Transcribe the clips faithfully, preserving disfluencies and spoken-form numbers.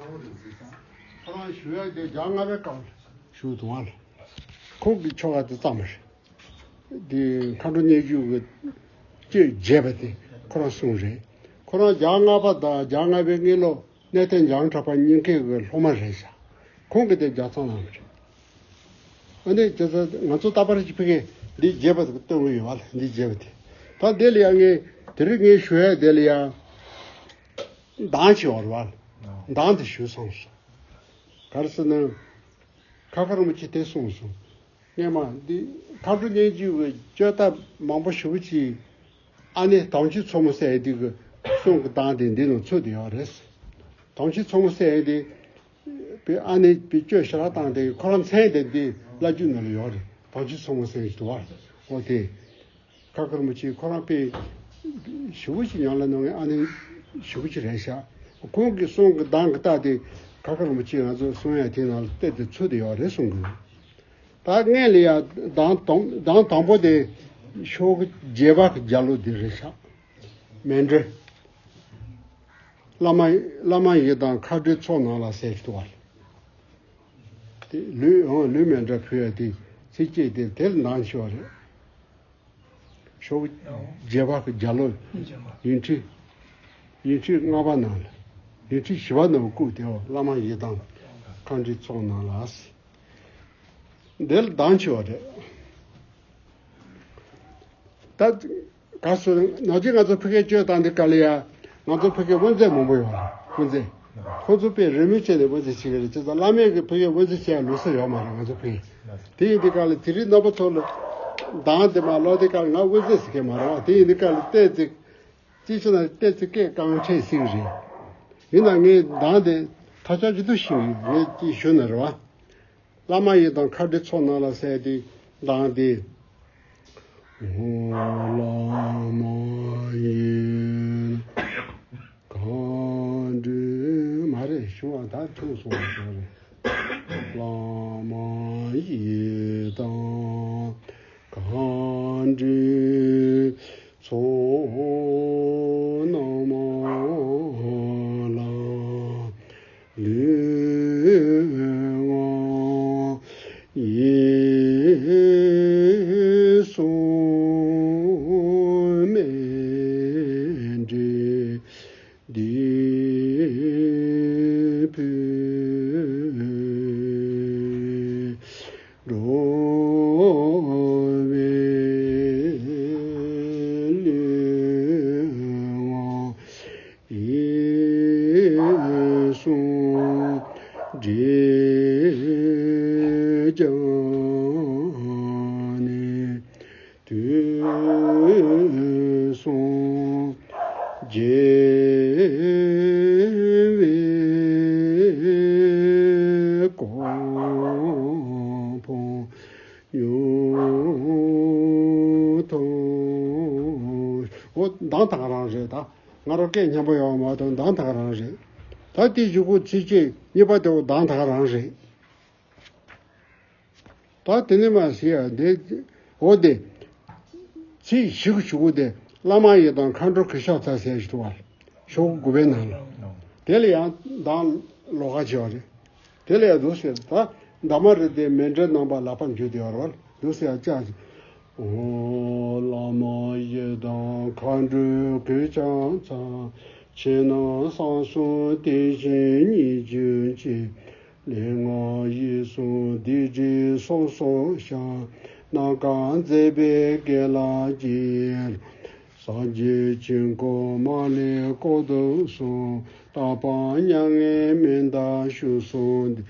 ཁོ་རང་ཞུ་ཡག་དེ་བརྒྱ་ལྔ་པའི་སྐབས་ཞུ་དུ་བ་ལ། ཁོང་གི་ཆོ་ག་དེ་བརྩམས་པ་རེད། དེ་མཁའ་འགྲོ་སྙན་བརྒྱུད་ཀྱི་བཅུ་བརྒྱད་པ་དེ་ཁོ་རང་གསུངས་རེད། ཁོ་རང་བརྒྱ་ལྔ་པ་དང་བརྒྱ་ལྔ་པའི་དངུལ་ལོ་གནས་བརྟན་བྱང་གྲགས་པ་གཉིས་ཀའི་གི་སློབ་མ་རེད་ཤག་ཁོང་གིས་དེ་ལྗགས་རྩོམ་གནང་བ་རེད། ཨ་ནི་ཁྱེད་ཚོ་ང་ཚོ་རྟག་པར་ཅིག་ཕ་གིར་འདི་བརྒྱད་པ་དེ་སྟོན་གི་ཡོད་བ་ལ། འདི་བརྒྱད་པ་དེ། ད་དེ་ལ་ཡང་ངས་དེ་རིང་ངས་ཞུ་ཡ་དེ་ལ་ཡང་གདངས་ཆེ་བ་རེད་བ་ལ། གདངས་དེ་ཞུས་སོང་། ག་རེ་ཟེར་ན། ཁ་ཁ་རིན་པོ་ཆེ་དེ་གསུངས་སོང་། སྔས་མ་འདི་མཁའ་འགྲོ་སྙན་བརྒྱུད་ཀྱི་བཅོས་ཐབས་མང་པོ་ཞེ་པོ་ཅིག་ཨ་ནེ་དྭངས་བཅུད་མཚོ་མོ་ཟེར་ཡ་དེ་གི་གསུང་གི་གདངས་དེ་འདི་ནང་ཚུད་དེ་ཡོད་རེད། དྭངས་བཅུད་མཚོ་མོ་ཟེར་ཡ་དེ། པའི་ཨ་ནེ་པའི་བཅོས་ཞེ་དྲག་བཏང་སྟེ་ཁོ་རང་མཚན་དེ་འདི་བླ་བརྒྱུད་ནང་ལ་ཡོད་རེད། དྭངས་བཅུད་མཚོ་མོ་ཟེར་ཞིག་འདུག་བ། འོ་དེ། ཁ་ཁ་རིན་པོ་ཆེ་ཁོ་རང་དཔེ་ཞེ་པོ་ཅིག་ཉམས་ལེན་གནང་མཁན་ཨ་ནེ་ཞེ་པོ་ཅིག་རེད་ཤག་ཁོང་གི་གསུང་གི་གདངས་ཀྱི་རྟགས་དེ་ཁ་ཁ་རིན་པོ་ཆེ་ང་ཚོ་གསུང་ཡ་དེ་ནང་ལ་གཏད་དེ་ཚུད་དེ་ཡོད་རེད་གསུང་གི། ད་སྔོན་ལ་ཡ་གདངས་དང་གདངས་དང་པོ་དེ་ཤོག་བུ་བརྒྱད་པ་གི་རྒྱ་ལོ་འདི་རེད་ཤག་མཎྜལ། བླ་མ་བླ་མ་ཡི་དམ་མཁའ་འགྲོའི་ཚོགས་རྣམས་ལ་ཟེར་གྱི་འདུག་བ། དེ་ལུས་འོང་ལུས་མཎྜལ་ཕུལ་ཡ་དེ་ཚིགས་བཅད་དེ་དེ་ལ་གདངས་ཆེ་བ་རེད། ཤོག་བུ་བརྒྱད་པ་གི་རྒྱ་ལོ། ཡིག་ཕྲེང་ཡིག་ཕྲེང་ལྔ་པ་ནང་ལ། ཡིག་ཕྲེང་བཞི་པ་ནང་བཀོད་དེ་འོ་བླ་མ་ཡི་དམ་མཁའ་འགྲོའི་ཚོགས་རྣམས་ལ། འདི་ལ་གདངས་ཆེ་བ་རེད། ད་ག་སོ་ནང་ཆེན་ང་ཚོ་ཕ་གིར་བཅོས་བཏང་དེ་ག་ལ་ཡ། ང་ཚོ་ཕ་གིར་དབུ་མཛད་མང་པོ་ཡོད་རེད། དབུ་མཛད། ཁོ་ཚོ་དཔེ་རེས་མོས་བྱས་ནས་དབུ་མཛད་བྱེད་ཀྱི་རེད། བྱས་ཙང་བླ་མས་ཀྱི་ཕ་གིར་དབུ་མཛད་བྱེད་ཡ་ལུགས་སྲོལ་ཡོད་མ་རེད་ང་ཚོ་ཕ་གིར། དེ་ཡིན་དུས་སྐབས་ལ་དེ་རིང་རྣམ་པ་ཚོ་ལ་གདངས་དེ་མ་ཀློག་དུས་སྐབས་ལ་ང་དབུ་མཛད་ཟེར་མཁན་མ་རེད་བ། དེ་ཡིན་དུས་སྐབས་ལ་བལྟས་ཚེ། ཅིའི་ཕྱིར་ན་བལྟས་ཚེ་སྐད་རྐང་ཕྲད་ཟེར་གྱི་རེད། ཡིན་ན་ངས་གདངས་དེ་ཐག་ཆོད་ཀྱི་འདུག་ཤེས་ཀྱི་ངས་ཅིག་ཞུ་ན་རེད་བ། བླ་མ་ཡི་དམ་མཁའ་འགྲོའི་ཚོགས་རྣམས་ལ་ཟེར་ཏེ་གདངས་ཏེ། ཨོ་བླ་མ་ཡི་མཁའ་འགྲོའི་མ་རེད་ཞུ་བ་ད་ཐུག་སོང་བ་ཞིག་རེད། བླ་མ་ཡི་དམ་མཁའ་འགྲོའི་ཚོགས་རྣམས་ལ། ལུས་ངག་ཡིད་གསུམ་མཎྜལ་འདི་ཕུལ། འགྲོ་བའི་ལུས་ངག་ཡིད་གསུམ་བསྒྲིལ་བྱས་ནས། དུས་གསུམ་རྒྱལ་བའི་གོ་འཕང་མྱུར་ཐོབ། འོ་གདངས་དེ་ག་རང་རེད་ད། ང་རང་སྐད་སྙན་པོ་ཡོད་མ་གཏོགས་གདངས་དེ་ག་རང་རེད། ད་དེའི་གཞུག་གུ་ཚིགས་བཅད་གཉིས་པ་དེ་འོ་གདངས་དེ་ག་རང་རེད། ད་དེ་ནས་མར་ཟེར་ཡ་འདི། འོ་དེ། ཚིག་བཞི་གི་གཞུག་གུ་དེ་བླ་མ་ཡི་དམ་མཁའ་འགྲོ་གུས་ཕྱག་འཚལ་ཟེར་ཞིག་འདུག་བ། ཤོག་གུ་དགུ་པའི་ནང་ལ། དེ་ལ་ཡང་གདངས་ལོགས་ཀ་བྱས་པ་རེད། དེ་ལ་ཡང་འདུག་ཟེར་ད། འདབ་མ་རེད་དེ་མཎྜལ་རྣམ་པ་ལག་པར་འཇུ་དེ་ཡོད་རེད་བ། འདུག་ཟེར་ཡ་ཅག་ཅིག་ཨོ་བླ་མ་ཡི་དམ་མཁའ་འགྲོ་གུས་ཕྱག་འཚལ། ཕྱི་ནང་གསང་གསུམ་དེ་བཞིན་ཉིད་གྱུར་ཅིག་ལུས་ངག་ཡིད་གསུམ་སྡིག་སྒྲིབ་སོ་སོར་བཤགས། རྣམ་དཀར་མཛེས་པའི་དགེ་ལེགས་ཀྱི། སངས་རྒྱས་ཆོས་འཁོར་མ་ལུས་བསྐོར་དུ་གསོལ། རྟག་པར་མྱ་ངན་མི་འདའ་བཞུགས་གསུམ་འདི།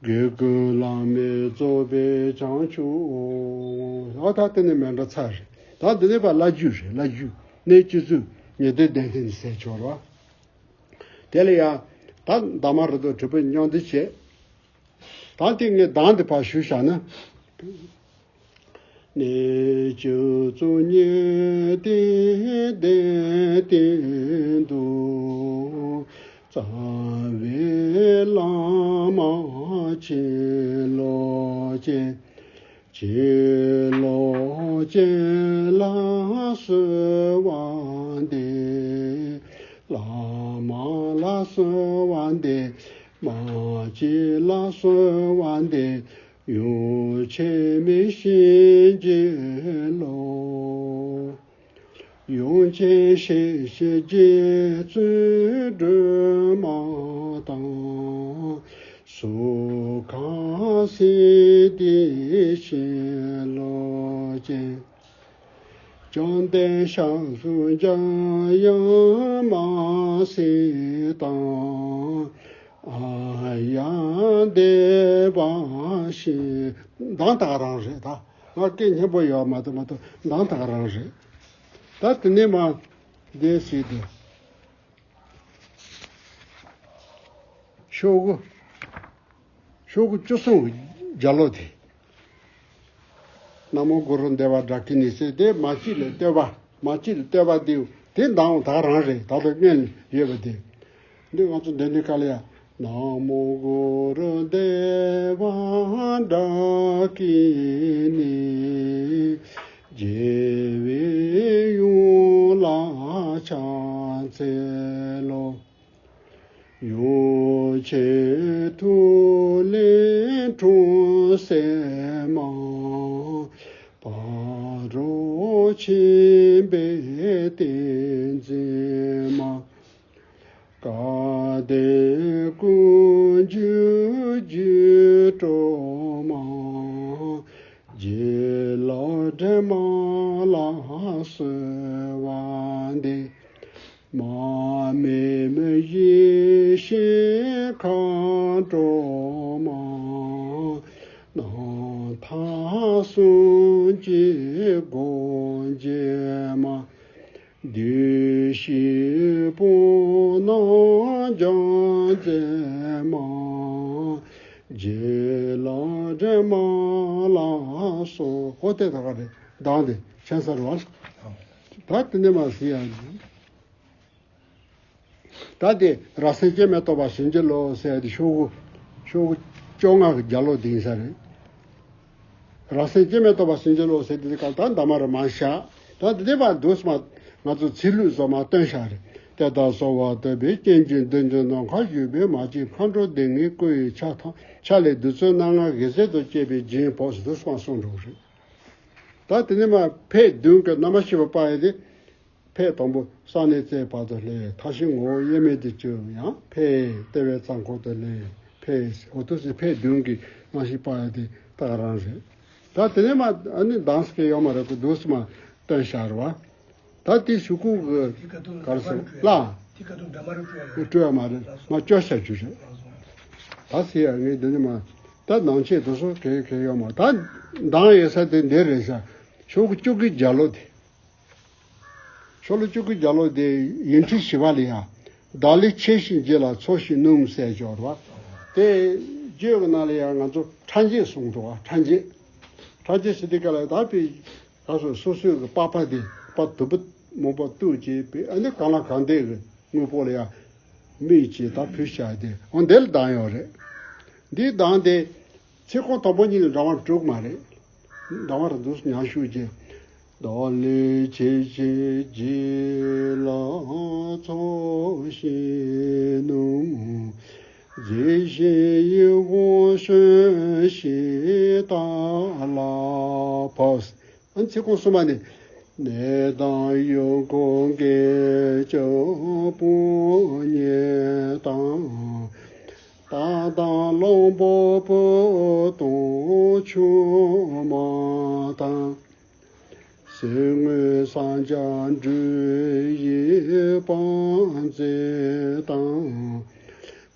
དགེ་བསྐུལ་བླ་མེད་རྫོགས་པའི་བྱང་ཆུབ་འོང་། ཨ་ད་དེ་ནས་མཎྜལ་ཚར་རེད། ད་འདི་ནས་ཕར་བླ་བརྒྱུད་རེད། བླ་བརྒྱུད་གནས་སྤྱི་གཙུག་ཉི་ཟླའི་གདན་སྟེང་ནས་ཟེར་ཆོག་རེད་བ། དེ་ལ་ཡང་ད་འདབ་མ་རེད་དོ་དྲིལ་བུ་མཉམ་འདེགས་བྱས། ད་དེ་ངས་གདངས་དེ་ཕར་ཞུས་བཞག་ན། གནས་སྤྱི་གཙུག་ཉི་ཟླའི་གདན་སྟེང་དུ། རྩ་བའི་བླ་མ་ཕྱི་ལོགས་སྐྱེས། ཕྱི་ལོགས་སྐྱེས་ལ་གསོལ་བ་འདེབས། བླ་མ་ལ་གསོལ་བ་འདེབས། མ་བྱིན་ལ་གསོལ་བ་འདེབས། ཡུམ་ཆེན་མི་བཞིའི་རྗེ་བློན། ཡུམ་ཆེན་ཞེས་བྱའི་རྗེ་བཙུན་སྒྲོལ་མ་དང་། གཟུགས་ཁམས་སྲིད་དེ་ཤེས་ལོ་ཅན། བཅོམ་ལྡན་ཞབས་སུ་འཇམ་དབྱངས་དམར་སེར་དང་། ཨཱརྱ་དེ་བ་ཞེས། གདངས་དེ་ག་རང་རེད་ད། ང་སྐད་སྙན་པོ་ཡོད་མ་གཏོགས་མ་གཏོགས་གདངས་དེ་ག་རང་རེད། ད་དེ་ནས་མར་འདི་ཟེར་དུས། ཤོག་གུ། ཤོག་གུ་བཅུ་གསུམ་གྱི་རྒྱ་ལོ་དེ། ན་མོ་གུ་རུ་དེ་བ་ཌཱ་ཀི་ཎི་ཟེར་དེ་མ་བྱིན་ལ་བསྟོད་པ། མ་བྱིན་ལ་བསྟོད་པ་དེ། དེ་གདངས་དེ་ག་རང་རེད། ད་ལྟ་སྔོན་ལ་ཡོད་པ་དེ། འདི་ང་ཚོ་འདོན་དུས་སྐབས་ལ་ཡ། ན་མོ་གུ་རུ་དེ་བ་ཌཱ་ཀི་ཎི། རྒྱལ་བའི་ཡུམ་ལ་ཕྱག་འཚལ་ལོ། ཡུམ་ཆེན་ཐུགས་ལས་འཁྲུངས་སེམས་མ། ཕ་རོལ་ཕྱིན་པའི་ཏིང་འཛིན་མ། སྐལ་ལྡན་ཀུན་འབྱུང་རྒྱུད་སྒྲོལ་མ། བྱིན་རླབས་སྒྲོན་མ་ལ་གསོལ་བ་འདེབས། མར་མེ་མི་བཞི་ཤེས་མཁའ་འགྲོ་མ། རྣམ་ཐར་གསུམ་གྱི་སྒོ་འབྱེད་མ། བདུད་བཞིའི་དཔུང་རྣམས་སྦྱང་མཛད་མ། བྱིན་རླབས་སྒྲོན་མ་ལ་གསོལ། ཧོ་དེ་ད་ག་རེད། གདངས་དེ་ཁྱད་མཚར་བ། ད་དེ་ནས་མར་ཟེར་ཡ། ད་དེ་རབ་གསལ་སྐྱེ་མེད་རྟོགས་པ་ཟུང་འཇུག་ལོ་ཟེར་ཡ་དེ་ཤོག་གུ། ཤོག་གུ་བཅོ་ལྔ་གི་རྒྱ་ལོ་དེ་ཡིན་ས་རེད། རབ་གསལ་སྐྱེ་མེད་རྟོགས་པ་ཟུང་འཇུག་ལོ་ཟེར་དེ་ག་ད་འདབ་མ་རེ་མར་བཞག་ད་དེ་ནས་མར་འདུག་སེ་མར་ང་ཚོ་ཚིག་ལྷུག་བཟོ་མར་བཏོན་བཞག་རེད། དེ་དག་གསོལ་བ་བཏབ་པས་སྐྱེ་འཇིག་འདུལ་འཇིག་ནམ་མཁའ་བཞུགས་པའི་མ་སྐྱེས་མཁའ་འགྲོ་སྡེ་ལྔའི་སྐུ་ཡི་ཆ་ཐམས་ཆ་ལས་བདུད་རྩི་སྣ་ལྔ་འོད་ཟེར་དུ་བསྐྱེད་པའི་སྦྱིན་ཕོབ་ཟེར་འདུག་སེ་མར་གསུངས་འགྲོ་གི་རེད། ད་དེ་ནས་མར་ཕཊ་བདུན་གྱི་རྣམ་པར་ཤེས་པ་སྤར་ཡ་དེ། ཕཊ་དང་པོ་གསང་གནས་རྩེ་བར་དུ་ལྷོད། མཐའ་བཞི་ངོ་བོ་དབྱེར་མེད་དུ་གྱུར། ཡང་ཕཊ་ལྟེ་བའི་རྩ་འཁོར་དུ་ལྷོད། ཕཊ་ཟེར། འོ་དེ་ཚོ་ཕཊ་བདུན་གྱི་རྣམ་ཤེས་སྤར་ཡ་དེ་ད་ག་རང་རེད། ད་དེ་ནས་མར་ཨ་ནི་གདངས་སྐད་ཡོད་མ་རེད། ཁོ་འདུག་སེ་མར་བཏོན་བཞག་རེད་བ། ད་དེ་གཞུག་གུ་གི་ག་རེ་ཟེར་ལ། དེ་ག་དུས་འདྲ་མ་རེད་སྤྲོ་ཡ་མ་རེད། མར་བཅོ་བཞག་རྒྱུ་རེད། ད་ཟེར་ཡ་ངས་འདི་ནས་མར་ད་ནང་ཆེད་དུ་སོ་གལ་གལ་ཡོད་མ་རེད། ད་གདངས་ཡོད་ས་དེ་འདི་རེད་ཤག་ཤོག་གུ་བཅུ་དགུའི་རྒྱ་ལོ་དེ། ཤོ་ལོ་བཅུ་དགུའི་རྒྱ་ལོ་དེ་ཡིག་འབྲུ་བཞི་པ་ལ་ཡ། བདག་ལས་ཆེ་ཞིང་རྒྱས་ལ་ཚོགས་ཞིང་སྣུམ་ཟེར་ཅིག་ཡོད་རེད་བ། དེ་རྒྱུད་ཀྱི་ནང་ལ་ཡ་ང་ཚོ་ཕྲ་རྒྱས་གསུངས་འདུག་བ། ཕྲ་རྒྱས། ཕྲ་རྒྱས་ཟེར་དུས་སྐབས་ལ་ད་དཔེ་ག་སོ་སོ་སོའི་གི་པགས་པ་དེ་པ་དུམ་བུ་མང་པོ་གཏུབས་བྱས་པའི་ཨ་ནི་གང་ལ་གང་འདོད་ཀྱི་དངོས་པོ་ལ་ཡ་མིག་ཅིག་ད་ཕུལ་བྱ་དེ་འོ་འདི་ལ་གདངས་ཡོད་རེད། འདིའི་གདངས་དེ་ཚིག་རྐང་དང་པོ་གཉིས་ལ་འདྲ་བ་འགྲོ་གི་མ་རེད། ཟླ་བ་རུ་འདུག་ཉག་ཤུགས་ཀྱིས། བདག་ལས་ཆེ་ཞིང་རྒྱས་ལ་ཚོགས་ཞིང་སྣུམ། མཛེས་ཤིང་ཡིད་འོང་ཞོན་ཞིང་རྟ་ལ་ཕོབ། ཨ་ཚིག་རྐང་གསུམ་པ་ནི། ནད་དང་ཡུལ་འཁོར་འགལ་གྱུར་དཔུང་གཉེན་དང་། རྟ་དང་གླང་པོ་བུ་དང་ཆུང་མ་དང་། ཟིལ་གནོན་ས་སྐྱ་འབྲུག་ཡི་དཔལ་འཛིན་དང་།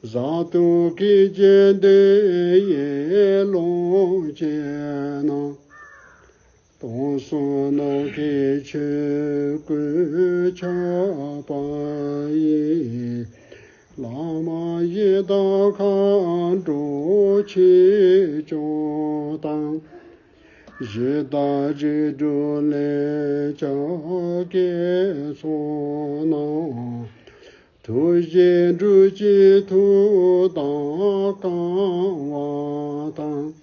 བཟའ་བཏུང་གི་རྗེས་ཟློས་ཡི་ལོངས་སྤྱོད་རྣམས། དུང་གསུམ་ནམ་མཁའི་ཆོས་སྐུའི་ཆར་པ་ཡིས། བླ་མ་ཡི་དམ་མཁའ་འགྲོ་ཆོས་སྐྱོང་དང་། གཞི་བདག་རིགས་དྲུག་ལས་སྐྱབས་དགེ་ཚོགས་རྣམས། ཐུགས་རྗེས་འགྲོ་ཀུན་ཐུགས་དམ་བསྐང་བ་དང་།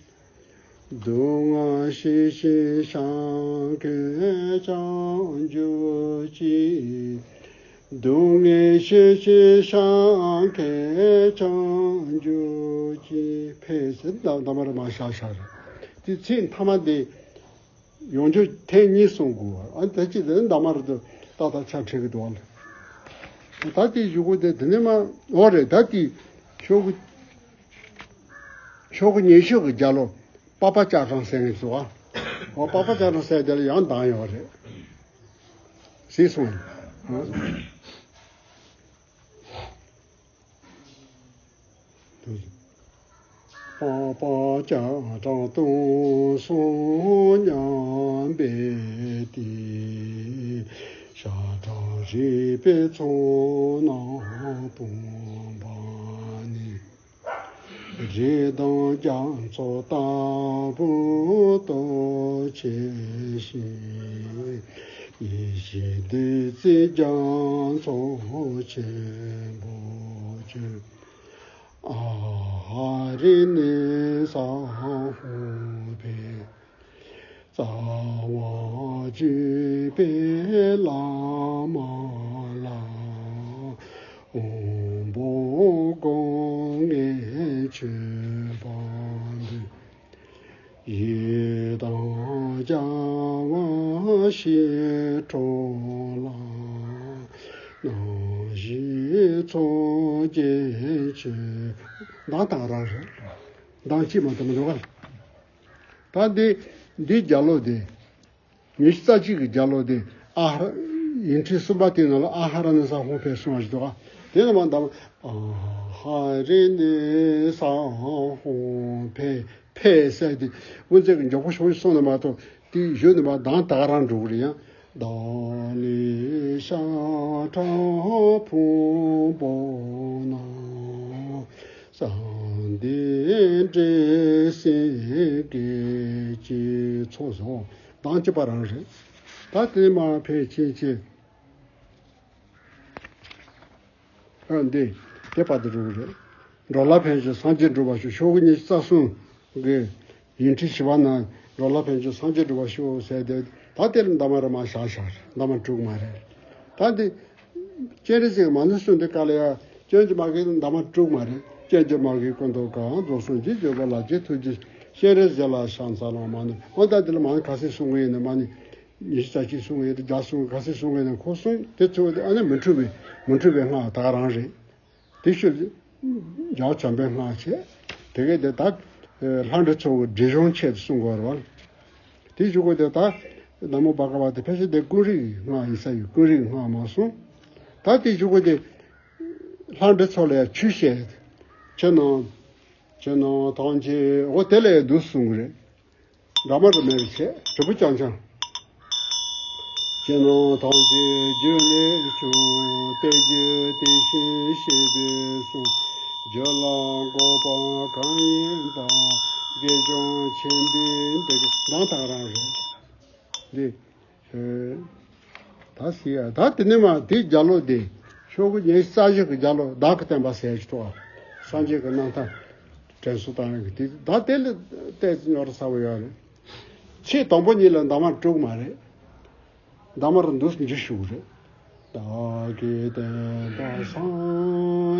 སྡུག་བསྔལ་ཞི་ཞིང་བྱང་ཁོག་སྐྱབས་འཇུག་ཅིང་ སྡུག་བསྔལ་ཤེས་ཤེས་ཤ་མཁས་བྱང་ཆུབ་ཀྱི་ཕས་ཟེར་ད་ད་མར་མ་བཞག་བཞག་རེད། དེ་ཚེ་མཐའ་མ་དེ། ཡོང་རྒྱུ་ཐེངས་གཉིས་གསུང་དགོས་པ། ཨ་ད་ཅི་དེ་འདབ་མ་རུ་ཏག་ཏག་ཆ་ཁྲིག་གི་འདུག་ཨ། ད་དེ་གཞུག་གུ་དེ་དེ་ནས་མ་འོ་རེད། ད་དེ་ཤོག་གུ་ཤོག་གུ་ཉི་ཤུ་གི་རྒྱབ་ལོགས་པ་པ་ལྕགས་སྒྲོག་ཟེར་མཁན་ཞིག་འདུག་ཨ། འོ་པ་པ་ལྕགས་སྒྲོག་ཟེར་དེ་ལ་ཡང་གདངས་ཡོད་རེད། གཟིགས་སོང་། པ་པ་ལྕགས་སྒྲོག་སྟོང་གསུམ་མཉམ་པའི་དེ། ཤ་ཁྲག་རུས་པའི་ཚོགས་རྣམས་སྤངས་པ་ནི། རི་དྭགས་རྒྱ་མཚོ་ལྟ་བུ་སྟོབས་ཆེ་ཞིང་། ཡེ་ཤེས་བདུད་རྩིའི་རྒྱ་མཚོ་ཆེན་པོ་ཆེ། ཨ་ཧ་རི་ནི་ས་ཧོ་ཕེ། རྩ་བ་བཅུད་པའི་བླ་མ་ལ། དབང་པོ་སྒོ་ལྔའི་མཆོད་པ་འབུལ། ཡི་དམ་རྒྱལ་བ་ཞི་ཁྲོ་ལ། རྣམ་བཞི་ཚོགས་ཀྱི་མཆོད། གདངས་དེ་ག་རང་རེད། གདངས་གཅིག་མ་གཏོགས་མི་འདུག་ག་ད་འདི་འདི་རྒྱབ་ལོགས་དེ། ཉི་ཤུ་རྩ་གཅིག་གི་རྒྱབ་ལོགས་དེ། ཨ་ཧ། ཡིག་ཕྲེང་གསུམ་པ་དེའི་ནང་ལ་ཨ་ཧ་ར་ནི་ས་ཧོ་ཕེ་གསུང་བ་ཞིག་འདུག་ག་དེ་ལ་མ་འདམ། ཨ་ཧ་རི་ནི་ས་ཧོ་ཕེ། ཕེ་ཟེར་དེ་དབུ་མཛད་ཀྱི་མགྱོགས་པོ་ཤོག་ཤོག་གསུངས་ནས་མ་གཏོགས་དེ་གཞུག་ནས་མ་གདངས་དེ་ག་རང་འགྲོ་གི་རེད། ཡང་། བདག་ནི་ཤ་ཁྲག་ཕུང་པོ་རྣམས། བསམ་གཏན་འདྲེ་སྲིན་གྱིས་ཀྱི་ཚོགས་སོ། གདངས་གཅིག་པ་རང་རེད། ད་དེ་མ་ཕལ་ཆེར་ཆེ། ཨ་འདི་དེ་བར་དུ་འགྲོ་གི་རེད། འགྲོ་ལ་ཕན་ཕྱིར་སངས་རྒྱས་འགྲུབ་པར་ཤོག་ཤོག་གུ་ཉི་ཤུ་རྩ་གསུམ་གི་ཡིག་ཕྲེང་བཞི་པ་ན་འགྲོ་ལ་ཕན་ཕྱིར་སངས་རྒྱས་འགྲུབ་པར་ཤོག་ཟེར་ཏེ། ད་དེ་ལ་འདབ་མ་རེ་མ་བཞག་བཞག་རེད། འདབ་མ་དྲུག་མ་རེད། ད་འདི་སྤྱན་རས་གཟིགས་མ་ཎི་གསུངས་དེ་ག་ལ་ཡ། སྤྱན་གྱི་མ་གི་འདབ་མ་དྲུག་མ་རེད། སྤྱན་གྱི་མ་གི་སྐུ་མདོག་དཀར་རྫོགས་སངས་རྒྱས་བརྗོད་པ་ལ་རྗེ་ཐུགས་རྗེ་སྤྱན་རས་གཟིགས་ལ་ཕྱག་འཚལ་ལོ་མ་ཎི། འོ་ད་འདི་ལ་མ་ཎི་ག་ཚད་གསུང་གི་ཡིན་ན་མ་ཎི། ཉི་ཤུ་རྩ་གཅིག་གསུང་གི་ཡོད་དེ་བརྒྱ་གསུང་གི་ག་ཚད་གསུང་གི་ཡོད་ན་ཁོ་གསུང་དེ་ཚོ་དེ་ཨ་ནི་མི་འཁྲུགས་པའི་མི་འཁྲུགས་པའི་སྔགས་ད་ག་རང་རེད། དེ་ཤུལ་རྒྱལ་བ་བྱམས་པའི་སྔགས་བྱས། དེ་གས་དེ་ད་ལྷ་འདྲེ་ཚོགས་ཀྱི་སྒྲིབ་སྦྱོང་ཆེད་དུ་གསུང་དགོས་རེད་བ། དེ་ཞུ་དགོས་དེ་ད་ན་མོ་བྷ་ག་བ་དེ་ཕལ་ཆེར་དེ་ཀུན་རིག་སྔགས་ཡིན་ས་ཡོད། ཀུན་རིག་སྔགས་མ་གསུང་། ད་དེ་ཞུ་དགོས་དེ་ལྷ་འདྲེ་ཚོགས་ལ་ཡང་ཆོས་བཤད། ཕྱི་ནང་ཕྱི་ནང་ཐམས་ཅད་འོ་དེ་ལས་འདུག་གསུང་གི་རེད། འདབ་མ་རུ་མེར་བྱས་དྲིལ་བུ་རྐྱང་རྐྱང་། ཕྱི་ནང་ཐམས་ཅད་རྒྱུ་ལས་བྱུང་། དེ་རྒྱུ་དེ་བཞིན་གཤེགས་པའི་གསུང་། རྒྱུ་ལ་འགོད་པ་གང་ཡིན་པ། དགེ་སྦྱོང་ཆེན་པོའི་འདི་གདངས་དེ་ག་རང་རེད། འདི། ད་སི་ཡ་ད་དེ་ནས་མ་དེ་རྒྱབ་ལོགས་དེ། ཤོག་གུ་ཉི་ཤུ་རྩ་བཞི་གི་རྒྱབ་ལོགས་བདག་གི་བསྟན་པ་ཟེར་གྱི་འདུག་ཨ། སངས་རྒྱས་ཀྱི་རྣམ་ཐར་དྲན་གསོ་བཏང་ཡག་གི་དེ་ད་དེ་ལ་ཏོག་ཙམ་རྙོག་དྲ་ཚ་པོ་ཡོད་རེད། ཚིག་དང་པོ་གཉིས་ལ་འདབ་མ་དྲུག་མ་རེད། འདབ་མ་རུ་འདུག་འཇུ་ཞུ་གི་རེད། བདག་གི་བསྟན་པ་སངས་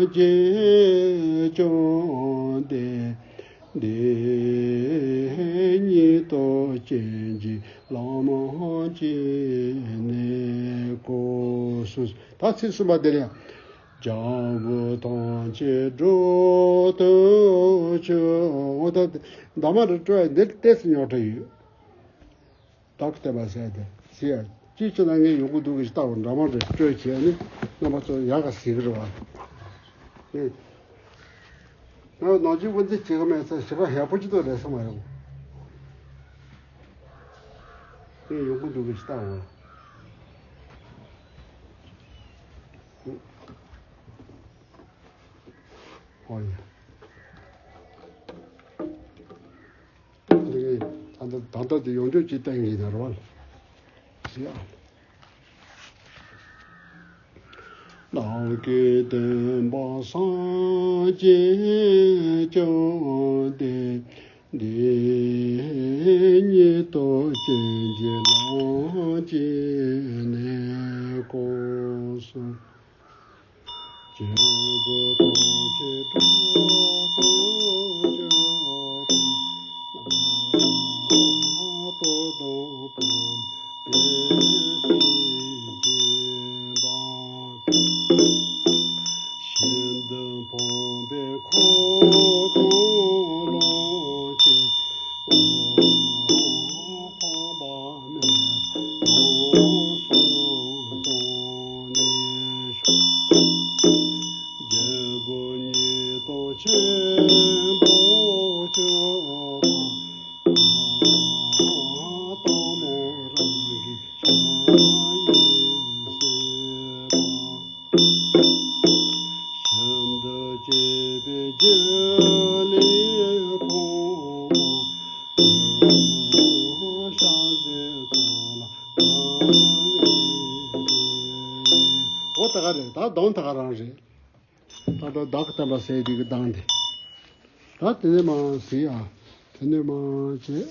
རྒྱས་བཅོམ་ལྡན་འདས། དེ་ཉིད་རྟོགས་བྱེད་ཀྱི་ལམ་གྱི་གནས་སྐོར་གསུངས། ད་ཚིག་གསུམ་པ་དེ་ལ་ཡང་། རྒྱལ་བུ་ཐམས་ཅད་སྒྲོལ་དུ་གྱུར། འོ་ད་འདབ་མ་རུ་སྤྲོ་ཡ་འདིར་ཏོག་ཙམ་རྙོག་དྲ་ཡོད། བདག་གི་བསྟན་པ་ཟེར་ཏེ་ཟེར་ཡ། ཅིའི་ཕྱིར་ན་ངས་ཡོང་གི་འདུག་གི་ཞེས་བལྟ་བར་འདྲ་མ་འདྲ་སྤྲོས་བྱས་ནས་རྣམ་པ་ཚོ་ཡག་ག་ཟེར་གི་རེད་བ། ཨེ། ང་ནང་ཆེན་དབུ་མཛད་བྱེད་གི་མེད་ཚེ་ཞེ་དྲག་ཡག་པོ་ཅིག་ཏུ་རེད་ས་མ་རེད། ངས་ཡོང་གི་འདུག་གི་ཞེས་བལྟ་བར། ཨོ་ཡ། འདི་གའི་ད་ལྟ་ད་ལྟ་དེ་ཡོང་འདོད་ཀྱི་སྟེང་ཡིན་ན་རོལ་ཡ། བདག་གི་བསྟན་པ་སངས་རྒྱས་བཅོམ་ལྡན་འདས། དེ་ཉིད་རྟོགས་བྱེད་ཀྱི་ལམ་གྱི་གནས་སྐོར་གསུངས། ཆེན་པོ་ཐམས་ཅད་སྤྲོ་བར་གྱུར་ཏོ། ཏོག་ཏོ་སྤུན་པའི་སྲས་བྱིན་པ། ཤིན་ཏུ་ཕངས་པའི་འཁོར་དང་ལོངས་སྤྱོད། ཕངས་པ་མེད་པར་ཡོངས་སུ་བཟུང་ནས་ཤོག། རྒྱལ་པོ་ཉིད་དུ་ཆེན་པོར་གྱུར་པ། སྟག་མོ་རང་གི་ཕྱག་གཉིས་བཞེས་པ། ཤིན་ཏུ་གཅེས་པའི་རྒྱུད་ལས་འཕགས་པ། ཤཱཀྱའི་ཚོགས་ལ་དགའ་བའི་སྤྱན་ནས། འོ་ད་ག་རེད། ད་གདངས་ད་ག་རང་རེད། ད་ལྟ་བདག་གི་བསྟན་པ་ཟེར་དེ་གི་གདངས་དེ། ད་དེ་ནས་མར་གཟིགས་ཨ། དེ་ནས་མར་བྱས།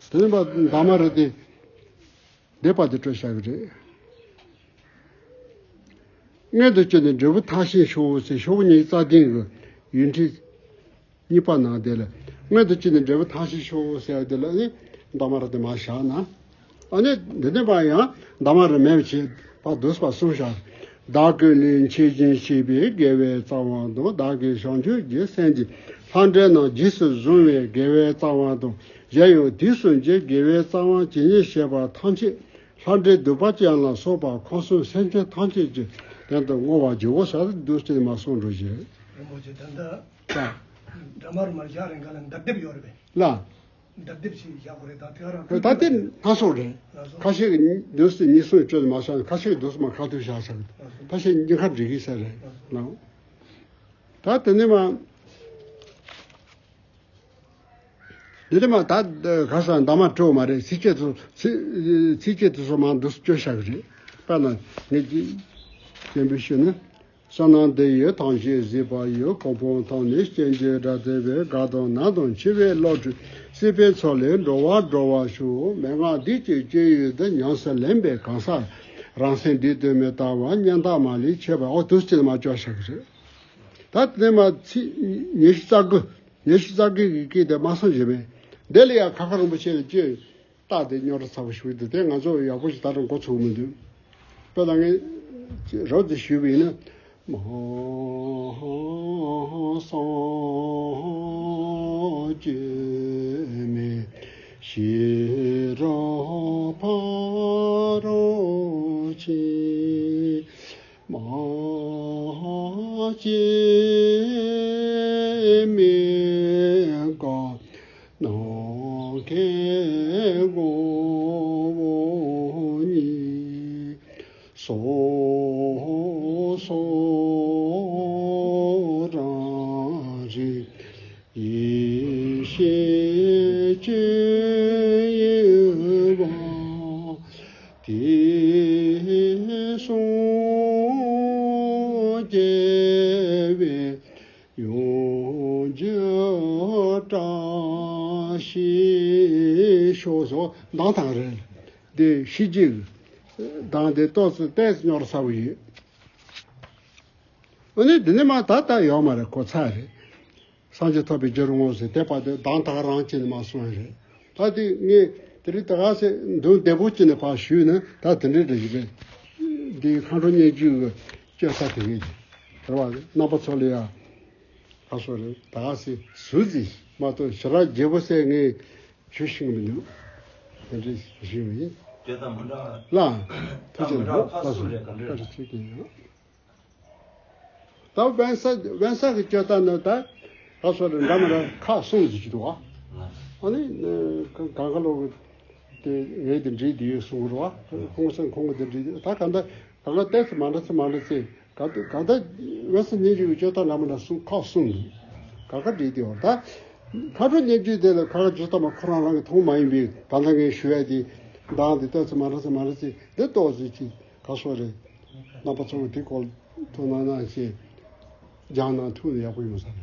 དེ་ནས་མར་འདབ་མ་རེད་དེ། འདས་པ་དེ་སྤྲོད་བཞག་གི་རེད། མངོན་དུ་བྱས་ནས་འབྲས་བུ་ཐམས་ཅད་ཤོག་ཟེར་ཤོག་གུ་ཉི་ཤུ་རྩ་བདུན་གྱི་ཡིག་འབྲུ་གཉིས་པ་ནང་དེ་ལ། མངོན་དུ་བྱས་ནས་འབྲས་བུ་ཐམས་ཅད་ཤོག་ཟེར་བ་དེ་ལ་ནི་འདབ་མ་རེད་དེ་མར་བཞག་ན། ཨ་ནི་འདི་ནས་པ་ཡང་འདབ་མ་རེད་མེད་པ་བྱས་པ་བསྡུས་པ་གསུངས་བཞག། བདག་གི་ལུས་མཆོད་ཅིང་བཤགས་པའི་དགེ་བའི་རྩ་བ་དང་། བདག་གི་བྱང་ཆུབ་ཀྱི་སེམས་ཀྱི་ལྷ་འདྲེ་རྣམས་རྗེས་སུ་བཟུང་བའི་དགེ་བའི་རྩ་བ་དང་། གཞན་ཡང་དུས་གསུམ་གྱི་དགེ་བའི་རྩ་བ་ཇི་སྙེད་བཤད་པ་ཐམས་ཅད་ལྷ་འདྲེ་གདུག་པ་ཅན་ལ་སོགས་པ་འཁོར་གསུམ་སེམས་ཅན་ཐམས་ཅད་ཀྱི་དོན་དུ་བསྔོ་བར་བགྱིའོ་ཟེར་བསྡུས་ཏེ་མར་གསུངས་འགྲོ་ཞེས། རིན་པོ་ཆེ་ད་ལྟ་ད། འདབ་མ་རུ་མར་བཞག་རན་ག་ལ་འདབ་རྡེབ་ཡོད་རེད་པས། ལ། འདབ་རྡེབ་ཞིག་བཞག་དགོས་རེད། ད་དེ་ག་རང་ད་ལྟ་དེ་སྣ་ཚོགས་རེད། ལགས་སོ། ཁ་ཤས་ཀྱིས་འདུག་སེ་གཉིས་གསུམ་སྤྲོད་མ་བྱུང་། ཁ་ཤས་ཀྱིས་འདུག་སེ་མར་ཁ་ཐུག་བཞག་བཞག། ལགས་སོ། ཁ་ཤས་ཀྱིས་གཉིས་ཀ་འགྲིག་གི་ཟེར་རེད། ལགས་སོ། ལགས། ད་དེ་ནས་མར། དེ་ནས་མར་ད་ག་ས་འདབ་མ་སྤྲོད་མ་རེད། ཚིགས་བཅད་དུ་ཚིགས་ཚིགས་བཅད་དུ་སོ་མར་འདུག་སེ་སྤྲོད་བཞག་གི་རེད། དཔེར་ན་ངས་ཅིག་སྤྱན་འབུལ་ཞུས་ན། བསོད་ནམས་འདི་ཡིས་ཐམས་ཅད་གཟིགས་པ་ཡི། གོ་འཕང་ཐོབ་ནས་སྤྱན་གྱིས་བདག་བསྟོད་པའི། དགའ་དང་ནགས་དང་འཆི་བའི་གློ་བུར། སྲིད་པའི་མཚོ་ལས་འགྲོ་བ་སྒྲོལ་བར་ཤོག། མན་ངག་འདི་ཀྱི་སྤྱོད་ཡུལ་འདི། ཉམས་སུ་ལེན་པའི་གང་ཟག་རང་སེམས་འདི་དོན་མི་ལྟ་བ། གཉེན་དག་མ་ལུས་འཆི་བ། འོ་འདུག་སེ་མར་སྤྲོད་བཞག་གི་རེད། ད་དེ་ནས་མར་ཚིག་ཉི་ཤུ་རྩ་དགུ། ཉི་ཤུ་རྩ་དགུ་གི་སྐད་དེ་མར་གསུངས་བཞིན་པས། འདི་ལ་ཡང་ཁ་ཁ་རིན་པོ་ཆེ་ལ་བཅོས། རྟགས་དེ་རྙོག་དྲ་ཚ་པོ་ཞིག་འདུག་དེ་ང་ཚོ་ཡག་པོ་ཞིག་ད་དུང་གོ་ཚུགས་མི་འདུག་དཔེར་ན་ངས་རོབ་ཙམ་ཞུས་པ་ཡིན་ན། མ་སངས་རྒྱས་མེད་ཤེས་རབ་ཕ་རོལ་ཕྱིན། མ་སྐྱེས་མི་དགའ་ནམ་མཁའི་མགོན་པོ་ཉིད། སོ་སོ་རང་རིག་ཡེ་ཤེས་སྤྱོད་ཡུལ་བ། དུས་གསུམ་རྒྱལ་བའི་ཡུམ་གྱུར་བཀྲ་ཤིས་ཤོག་ཟེར་གདངས་དེ་རེད། དེ་ཤེས་རྒྱུ་གདངས་དེ་ཏོག་ཙམ་ཏོག་ཙམ་རྙོག་དྲ་ཚ་པོ་ཡོད། འོ་ན་འདི་ནས་མར་ད་ལྟ་ཡོད་མ་རེད། གོ་ཚར་རེད། སངས་རྒྱས་ཐོབ་པའི་རྒྱུར་བསྔོ་ཟེར་དེ་བར་དུ་གདངས་དེ་ག་རང་བྱས་ནས་མར་གསུངས་རེད། ད་དེ་ངས་དེ་རིང་ད་ག་ཟེ་འདུག་བདེ་པོ་བྱས་ནས་ཕར་ཞུས་ན་ད་དེ་འདྲའི་འདྲ་ཞིག་རེད། འདི་མཁའ་འགྲོ་སྙན་བརྒྱུད་ཀྱི་བཅོས་ས་དེ་ངས་རེད་བ། རྣམ་པ་ཚོ་ལ་ཡང་ཁ་སོ་རེད། ད་ག་ཟེ་ཟུར་ཟིག་མ་གཏོགས་ཞེ་དྲག་རྒྱས་པོ་ཟེ་ངས་ཞུ་ཤེས་ཀྱི་མི་འདུག་དེ་འདྲའི་ཞུ་ཡིན། བཅོས་ད་མི་འདྲ་ལ་ཐུགས་རྗེ་ཆེ། ལགས་སོ། བཀའ་དྲིན་ཆེ་གི་ཡོད། ད་དབེན་ས་དབེན་ས་གི་བཅོས་ད་ནི་ད་ཁ་སོ་རེ་འདྲ་མི་འདྲ་ཁག་གསུམ་ཞིག་འདུག་བ། ཨ་ནི་གང་ག་ལོ་གི་དེ་ངས་དེ་འདྲའི་དེ་ཡོད་གསུང་གི་རེད་བ། ཁོང་ཚོས་ཁོང་གི་དེ་འདྲའི་ད་ག་འདྲ་ག་ལ་ཏོག་ཙམ་མ་འདྲ་ཙམ་མ་འདྲ་ཙམ་ག་ག་ད་དབེན་ས་སྙན་བརྒྱུད་ཀྱི་བཅོས་ད་འདྲ་མི་འདྲ་གསུམ་ཁག་གསུམ་འདུག་ག་ག་འདྲའི་དེ་ཡོད་ད། མཁའ་འགྲོ་སྙན་བརྒྱུད་དེ་ལ་ཁ་ཁ་བཅོས་ད་མ་ཁོ་རང་རང་གི་མཐོང་མ་ཡིན་པའི་ད་ལྟ་ངས་ཞུ་ཡ་དེ་གདངས་དེ་ཏོག་ཙམ་མ་འདྲ་ཙམ་མ་འདྲ་ཙམ་དེ་ཏོག་ཙམ་ཅིག་ག་སོ་རེད། རྣམ་པ་ཚོ་གིས་དེ་སྐོར་ཐུགས་སྣང་གནང་ཞེས་སྦྱང་གནང་ཐུབ་ན་ཡག་པོ་ཡོང་ས་རེད།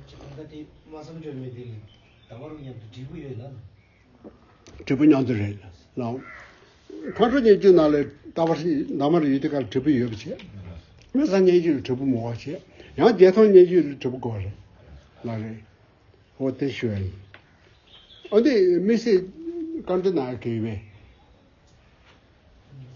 ད་ལྟ་དེ་མ་བསམ་སྦྱོར་མེད་དེ་ལས་ད་བར་མཉམ་དུ་འབྲས་བུ་ཡོད་ལ། འབྲས་བུ་མཉམ་དུ་རེད་ལགས། མཁའ་འགྲོ་སྙན་བརྒྱུད་ནང་ལ་ད་བར་ནམ་མར་ཡོད་དེ་གར་འབྲས་བུ་ཡོད་པ་བྱས། དངོས་སུ་སྙན་ཞུ་ལ་དྲིལ་བུ་མོ་བ་བྱས། ཡང་བརྒྱད་ཐམ་སྙན་ཞུ་ལ་དྲིལ་བུ་གོ་རེད། ལ་རེད། འོ་དེ་ཞུ་ཡ་ཡིན། འོ་དེ་དམིགས་བསལ་བཀའ་འདྲི་གནང་གི་ཡོད་པས།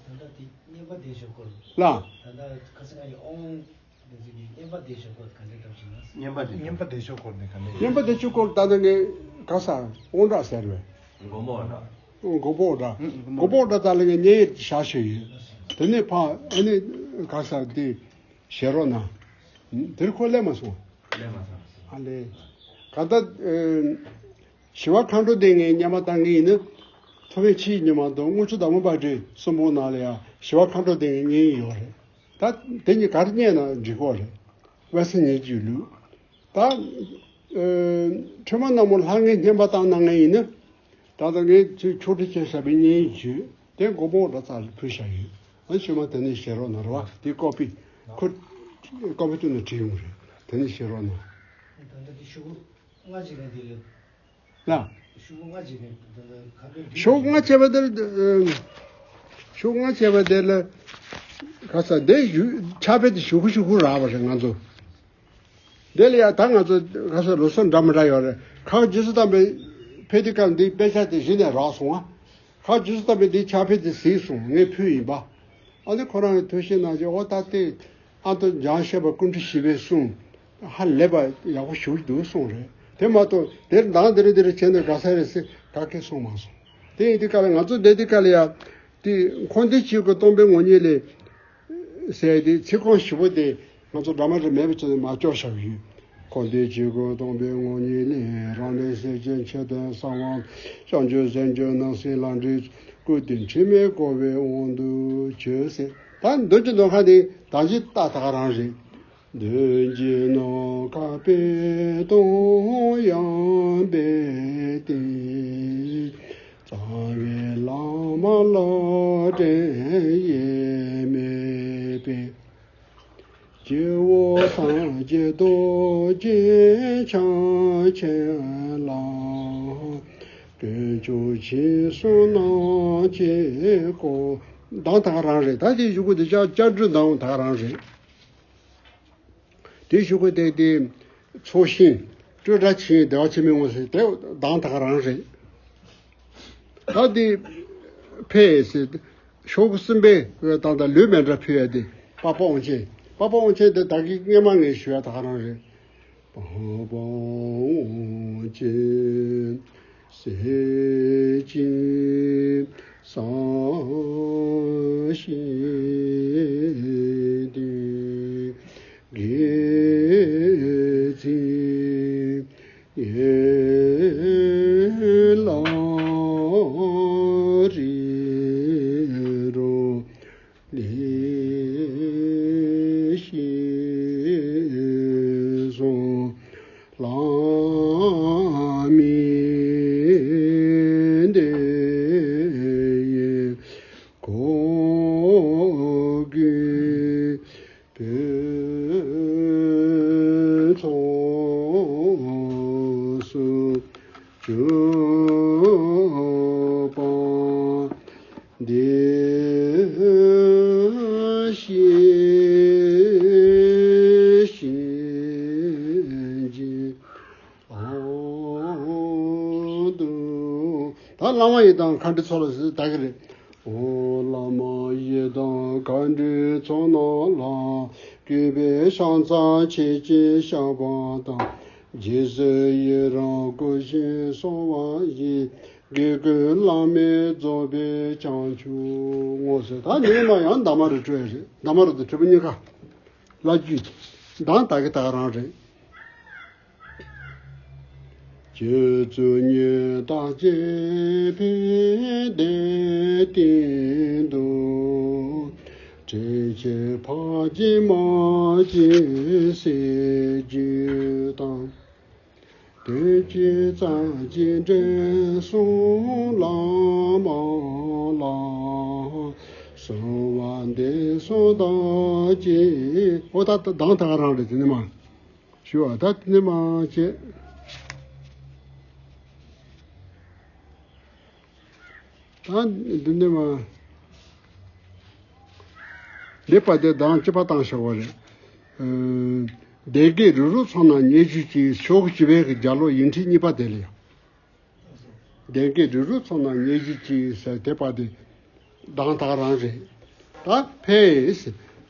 ད་ལྟ་དེ་བསྙེན་པ་བཟླས་བཞག་སྐོར། ལ། ད་ལྟ་ཁ་སང་ང་ཡི་ཨོང་དེ་ཚོ་གི་བསྙེན་པ་བཟླས་བཞག་སྐོར་ག་འདྲ་འདྲ་ཞིག་ན། བསྙེན་པ་བཟླས། བསྙེན་པ་བཟླས་བཞག་སྐོར་ནི་ག་འདྲ། བསྙེན་པ་བཟླས་བཞག་སྐོར་ད་ནི་ངས་ག་ས་དབང་གྲགས་ཟེར་བས། མགོན་པོ་འདྲ། མགོན་པོ་འདྲ། མགོན་པོ་འདྲ་ད་ལ་ངས་ཉེ་ཡིར་བཞག་ཞུས་ཡོད། དེ་ནས་ཕ་ཨ་ནི་ག་ས་དེ་བཞེས་རོགས་གནང་། དེར་ཁོ་སླེབས་མ་སོང་། སླེབས་མ་སོང་། ཨ་ལས། ག་ད། ཞི་བ་མཁའ་འགྲོ་དེ་ངས་སྙན་མ་བཏང་གི་ཡིན་ན། ཐོ་བས་ཕྱིའི་ཉི་མ་དང་དངུལ་ཆུ་ཟླ་བ་པ་ཏྲི་གསུམ་པོ་ནང་ལ་ཡང་ཞི་བ་མཁའ་འགྲོ་དེ་ངས་ཉན་ཡོད་རེད། ད་དེ་གཉིས་གར་རྙེད་ན་འགྲིག་གོ་རེད། དབེན་ས་ཉལ་རྒྱུ་ལུགས། ད། ཁྲོས་མ་ནག་མོ་ལྷ་ངའི་བསྙེན་པ་བཏང་གནང་མཁན་ཡིན་ན། ད་ལྟ་ངས་ཚུར་ཆོག་ཁྲི་ཆེན་ཟབ་པའི་བསྙེན་ཡིག་བརྗོད་དེ་མགོན་པོ་འདྲ་རྩ་ལ་ཕུལ་བཞག་ཡོད། ཨ་ཆོས་མ་དེ་ནས་བཞེས་རོགས་གནང་རོགས། དེ་ཀོ་པི། ཁོ། ཀོ་པི་ཏུ་ནས་བྲིས་ཡོང་རེད། དེ་ནས་བཞེས་རོགས་གནང་། ད་ལྟ་དེ་ཤོག་ལྔ་ཅིག་ལ་དེ་ལ། ལ། ཤོག་ལྔ་ཅིག་ལ་ད་ལྟ་ག་འདྲ་བྲིས། ཤོག་ལྔ་བྱས་པ་དེ་ལ། ཤོག་ལྔ་བྱས་པ་དེ་ལ། ག་ས་དེ་ཞུ་ཕྱག་དཔེ་དེ་ཞུ་གུ་ཞུ་གུ་རག་པ་རེད་ང་ཚོ། དེ་ལ་ཡ་ད་ང་ཚོ་ག་ས་ལོ་སོ་འདྲ་མི་འདྲ་ཡོད་རེད། ཁ་རྗེ་བཙུན་དམ་པའི་ཕེབས་དུས་སྐབས་འདི་དཔེ་ཆ་དེ་གཞི་ནས་རག་སོང་ང་། ཁ་རྗེ་བཙུན་དམ་པའི་འདི་ཕྱག་དཔེ་དེ་གཟིགས་སོང་ངས་ཕུལ་ཡིན་པ། ཨ་ནི་ཁོ་རང་གི་ཐུགས་བཞེད་གནང་རྗེས་ཨོ་ད་དེ་ཨ་མདོ་འཇམ་བཞད་པ་ཀུན་འདུས་བཞི་པའི་གསུང་ཧ་ལས་པ་ཡག་པོ་ཞུ་གི་འདུག་གསུངས་རེད། དེ་མ་གཏོགས་དེར་འདང་དེ་རེ་དེ་རེ་བྱས་ནས་དགའ་ས་རེད་ཟེར་ག་གེ་གསུངས་མ་སོང་། དེ་ཡིན་དུས་སྐབས་ལ་ང་ཚོ་བསྡད་དུས་སྐབས་ལ་ཡ། དེ་འཁོར་འདས་ཆོས་ཀྱི་སྟོང་པའི་ངོ་བོ་ཉིད་ལས། ཟེར་ཏེ་ཚིག་རྐང་ཞིབ་པོ་དེ་ང་ཚོ་འདྲ་མ་འདྲ་མེད་པའི་ཆ་ནས་མ་སྐྱོར་བཞག་ཡོད། འཁོར་འདས་ཆོས་ཀྱི་སྟོང་པའི་ངོ་བོ་ཉིད་ལས། རང་ལས་སེམས་ཅན་ཆོས་དང་གསང་བ། བྱང་ཆུབ་སེམས་མཆོག་སྣང་སྲིད་ལམ་འཁྲུལ། ཀུན་བཏུས་དྲི་མས་གོས་པའི་དབང་དུ་གྱུར་ཟེར། ད་མདོ་གི་མདོ་ཁ་དེ་ད་ཅི་ལྟ་ད་ག་རང་རེད། མདོ་གི་ནམ་མཁའ་དཔེ་དང་ཡངས་པའི་སྟེང་། རྩ་བའི་བླ་མ་ལ་འགྲན་ཡས་མེད་པའི། སྐྱེ་བོ་ཐམས་ཅད་རྡོ་རྗེ་འཆང་ཆེན་ལ། དཀོན་མཆོག་མཁྱེན་གསུམ་རྣམ་དཔྱོད་སྐུ། གདངས་ད་ག་རང་རེད། ད་དེ་གཞུག་གུ་དེ་ལྕགས་ལྕགས་འབྲུ་གདངས་ད་ག་རང་རེད། དེ་གཞུག་གུ་དེ་དེ་ཚོགས་ཞིང་སྤྲོས་བྲལ་ཆེན་བདེ་བ་ཆེན་པོའི་ངོ་ཟེར་དེ་གདངས་ད་ག་རང་རེད། ད་དེ་ཕེབས་ཟེར་ཤོག་གུ་གསུམ་པའི་ད་ལྟ་ལུས་མེད་འདྲ་ཕུལ་ཡ་དེ་པགས་པ་དབང་ཆེན། པགས་པ་དབང་ཆེན་དེ་ད་གིན་སྔས་མ་ངས་ཞུ་ཡ་ད་ག་རང་རེད། པགས་པ་དབང་ཆེན་ཟས་སྦྱིན་བཟང་ཞིང་དུས། དགེ་ཚུལ་ཡན་ལག་རིགས་དྲུག་ལས་ཤེས་གསུམ། བླ་མའི་དེ་ཡི་གོ་གུས་པོད་ཚོགས་སུ་གྱུར་པ་འདི་ཤེས་བཞིན་གྱི་ཨང་དུ། ད་བླ་མ་ཡི་དམ་མཁའ་འགྲོའི་ཚོགས་ལ་ཟེར་ད་གི་རེད། ཨོ་བླ་མ་ཡི་དམ་མཁའ་འགྲོའི་ཚོགས་རྣམས་ལ། གུས་པས་ཕྱག་འཚལ་ཆེད་ཅིང་བཤགས་པ་དང་། རྗེས་སུ་ཡི་རང་བསྐུལ་ཞིང་གསོལ་བ་ཡི། དགེ་ཀུན་བླ་མེད་རྫོགས་པའི་བྱང་ཆུབ་ངོ་ཟེར། ད་ཉི་མ་ཡང་འདབ་མ་རུ་སྤྲོས་རེད། འདབ་མ་རུ་དུ་གྲུབ་པ་གཉིས་ཀ་བླ་བརྒྱུད་གདངས་ད་གི་ད་ག་རང་རེད། རྗེ་བཙུན་ཉི་ཟླ་གཅེས་པའི་གདན་སྟེང་དུ། དྲིན་ཆེན་ཕ་གི་མ་གི་སྲས་བརྒྱུད་དང་། དོན་གྱི་རྩ་གཅིག་འབྲེལ་གསུམ་བླ་མ་ལ། གསོལ་བ་འདེབས་སོ་བདག་གིས། ཨོ་ད་གདངས་ད་ག་རང་རེད་དེ་ནི་མ། ཞུ་བ་ད་དེ་ནས་མ་བྱས། ད་འདི་ནས་མ། དེ་པ་དེ་གདངས་གཅིག་པ་བཏང་བཞག་པ་རེད། ཨ། གདན་བསྐྱེད་རི་རབ་ཚོགས་རྣམས་མཉེས་གྱུར་ཅིག། ཕྱོགས་བཅུ་པའི་གི་རྒྱ་ལོ་ཡིག་ཕྲེང་གཉིས་པ་དེ་ལ་ཡང་། གདན་བསྐྱེད་རི་རབ་ཚོགས་རྣམས་མཉེས་གྱུར་ཅིག་ཟེར་དེ་པ་དེ་གདངས་དག་རང་རེད། ད་ཕེབས།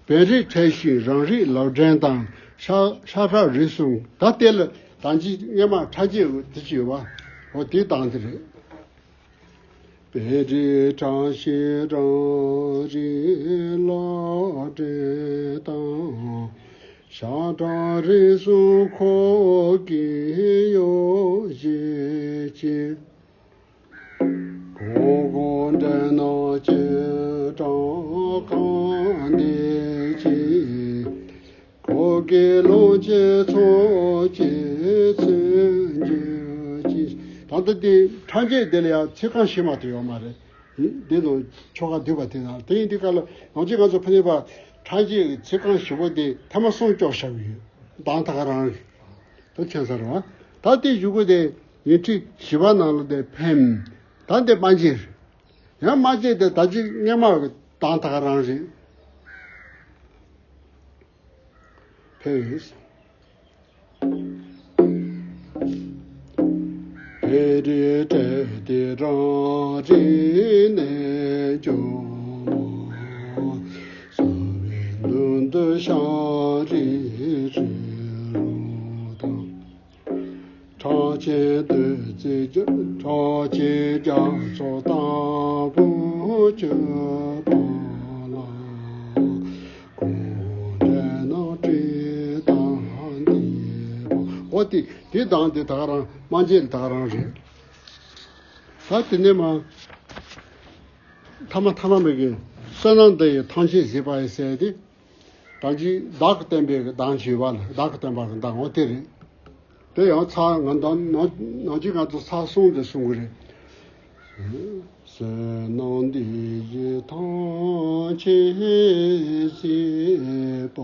བེ་རི་ཕྲད་ཤིང་རང་རིགས་ལག་ཕྲེང་དང་། ཤ་ཤ་ཁྲག་རིགས་གསུམ། ད་དེ་ལ་ད་ཅི་སྔས་མ་ཕྲ་རྒྱས་དེ་ཅི་ཡོད་པ། འོ་དེ་གདངས་དེ་རེད། བེ་རི་ཕྲད་ཤིང་རང་རིགས་ལག་ཕྲེང་དང་། ཤ་ཁྲག་རིགས་གསུམ་ཁོག་གི་ཡོ་བྱད་ཅན། གོང་གོང་འདྲེན་ནག་ཅན་གྲངས་གང་འདས་ཅིག། ཁོག་གི་ལོངས་སྤྱོད་ཚོགས་ཀྱིས་མཚོན་གྱུར་ཅིག། ད་ལྟ་དེ་ཕྲ་རྒྱས་དེ་ལ་ཡང་ཚིག་རྐང་བཞི་མ་གཏོགས་ཡོད་མ་རེད། འདི་ནང་ཆོ་ག་བསྡུས་པ་དེ་དང་དེ་ཡིན་དུས་སྐབས་ལ་ནང་ཆོས་ང་ཚོ་ཕ་ནི་པ་ཕྲ་རྒྱས་ཀྱི་ཚིག་རྐང་བཞི་པོ་དེ་ཐ་མ་གསུམ་སྐྱོར་བཞག་གི་ཡོད། གདངས་དག་རང་རེད། དེ་མཁྱེན་ས་རེད་བ། ད་དེ་གཞུག་གུ་དེ་ཡིག་ཕྲེང་བཞི་པ་ནང་ལ་དེ་ཕེབས། ད་དེ་མ་བརྗེད་རེད། ཡང་མ་བརྗེད་དེ་ད་ཅི་སྔས་མ་གི་གདངས་དག་རང་རེད། ཕེབས། བེ་རི་ཕྲད་དེ་རང་རིགས་རྣལ་འབྱོར་མ། གསོ་བའི་མདུན་དུ་ཤཱ་རིའི་རི་རབ་དང་། ཁྲག་ཆེན་བདུད་རྩི་ཁྲག་ཆེན་རྒྱ་མཚོ་ལྟ་བུ་གྱུར་པ་ལ། གོང་འདྲེན་ནག་ཅན་གྲངས་འདས་པ། འོ་དེ་དེ་གདངས་དེ་དག་རང་མ་བརྗེད་དག་རང་རེད། ད་དེ་ནས་མ། ཐ་མ་ཐ་མ་མེད་ཀྱི་བསོད་ནམས་འདི་ཡིས་ཐམས་ཅད་གཟིགས་པ་ཡི་ཟེར་ཏེ། ད་ཅི་བདག་གིས་བསྟན་པའི་གདངས་བྱས་པ་ལ་བདག་གིས་བསྟན་པ་གི་གདངས་འོ་དེ་རེད། དེ་ཡང་ཚར་ང་ད་ནང་ནང་ཅི་ང་ཚོ་ཚར་གསུམ་དེ་གསུང་གི་རེད། བསོད་ནམས་འདི་ཡིས་ཐམས་ཅད་གཟིགས་པ་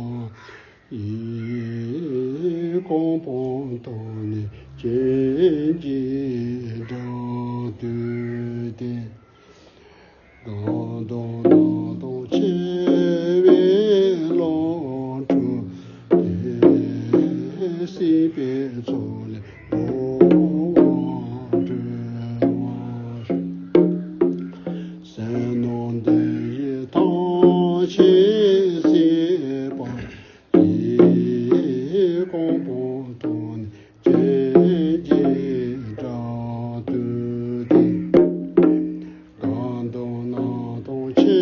ཡི། གོ་འཕང་མཐོ་ནས་སྤྱན་གྱིས་བདག་བཏུད་དེ། གང་དག་སྣང་སྟོང་ཆེ་བའི་ལོངས་སྤྲུལ་ཏེ། སྲིད་པའི་མཚོ་ལས་འགྲོ་བ་སྒྲོལ་བར་ཤོག། བསོད་ནམས་འདི་ཡིས་ཐམས་ཅད་གཟིགས་པ་ཡི། གོ་འཕང་མཐོ་ནས་སྤྱན་གྱིས་བདག་བཏུད་དེ། གང་དག་སྣང་སྟོང་ཆེ་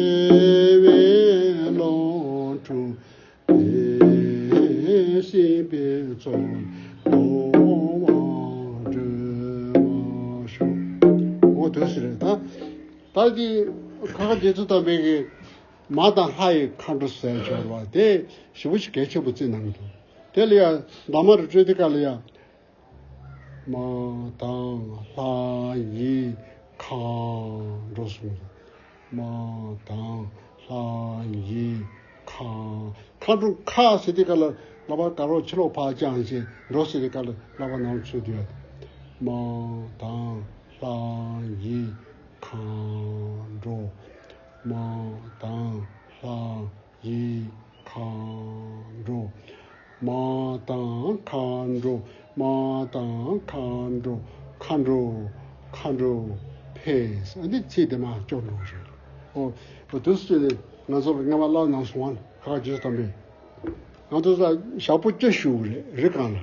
བའི་ལོངས་སྤྲུལ་ཏེ། སྲིད་པའི་མཚོ་ལས་འགྲོ་བ་སྒྲོལ་བར་ཤོག། འོ་དེ་ཟེར་རེད་ད། ད་འདི་ཁ་ཁ་རྗེ་བཙུན་དམ་པའི་གི་མ་དང་ལྷ་ཡི་མཁའ་འགྲོ་ཟེར་ཆོག་རེད་བ། དེ་ཞེ་པོ་ཞིག་གལ་ཆེན་པོ་བརྩི་གནང་གི་འདུག། དེ་ལ་ཡང་གདམས་ངག་རུ་སྤྲོད་དེ་ག་ལ་ཡང་། མ་དང་ལྷ་ཡི་མཁའ་འགྲོ་གསུངས། མ་དང་ལྷ་ཡི་མཁའ། མཁའ་འགྲོ། མཁའ་ཟེར་དུས་སྐབས་ལ་ལག་པ་དཀར་པོ་ཕྱི་ལོགས་ཕར་བརྐྱངས་བྱས། འགྲོ་ཟེར་དུས་སྐབས་ལ་ལག་པ་ནང་ཚུད་དུ་ཡོད། མ་དང་ལྷ་ཡི་མཁའ་འགྲོ། མ་དང་ལྷ་ཡི་མཁའ་འགྲོ། མ་དང་མཁའ་འགྲོ། མ་དང་མཁའ་འགྲོ། མཁའ་འགྲོ། མཁའ་འགྲོ་ཕེབས། ཨ་ནི་ཚིག་དེ་མར་སྐྱོར་འགྲོ་གི་རེད། ཨོ། འོ་དུས་སུ་ནི་ང་ཚོ་ལ་སྔ་མ་བསླབ་གནང་སོང་བ། ཁ་ཁ་རྗེ་བཙུན་དམ་པས། ང་ཚོ་ས་ཞག་པོ་བཅུ་བཞུགས་རེད། རི་སྒང་ལ།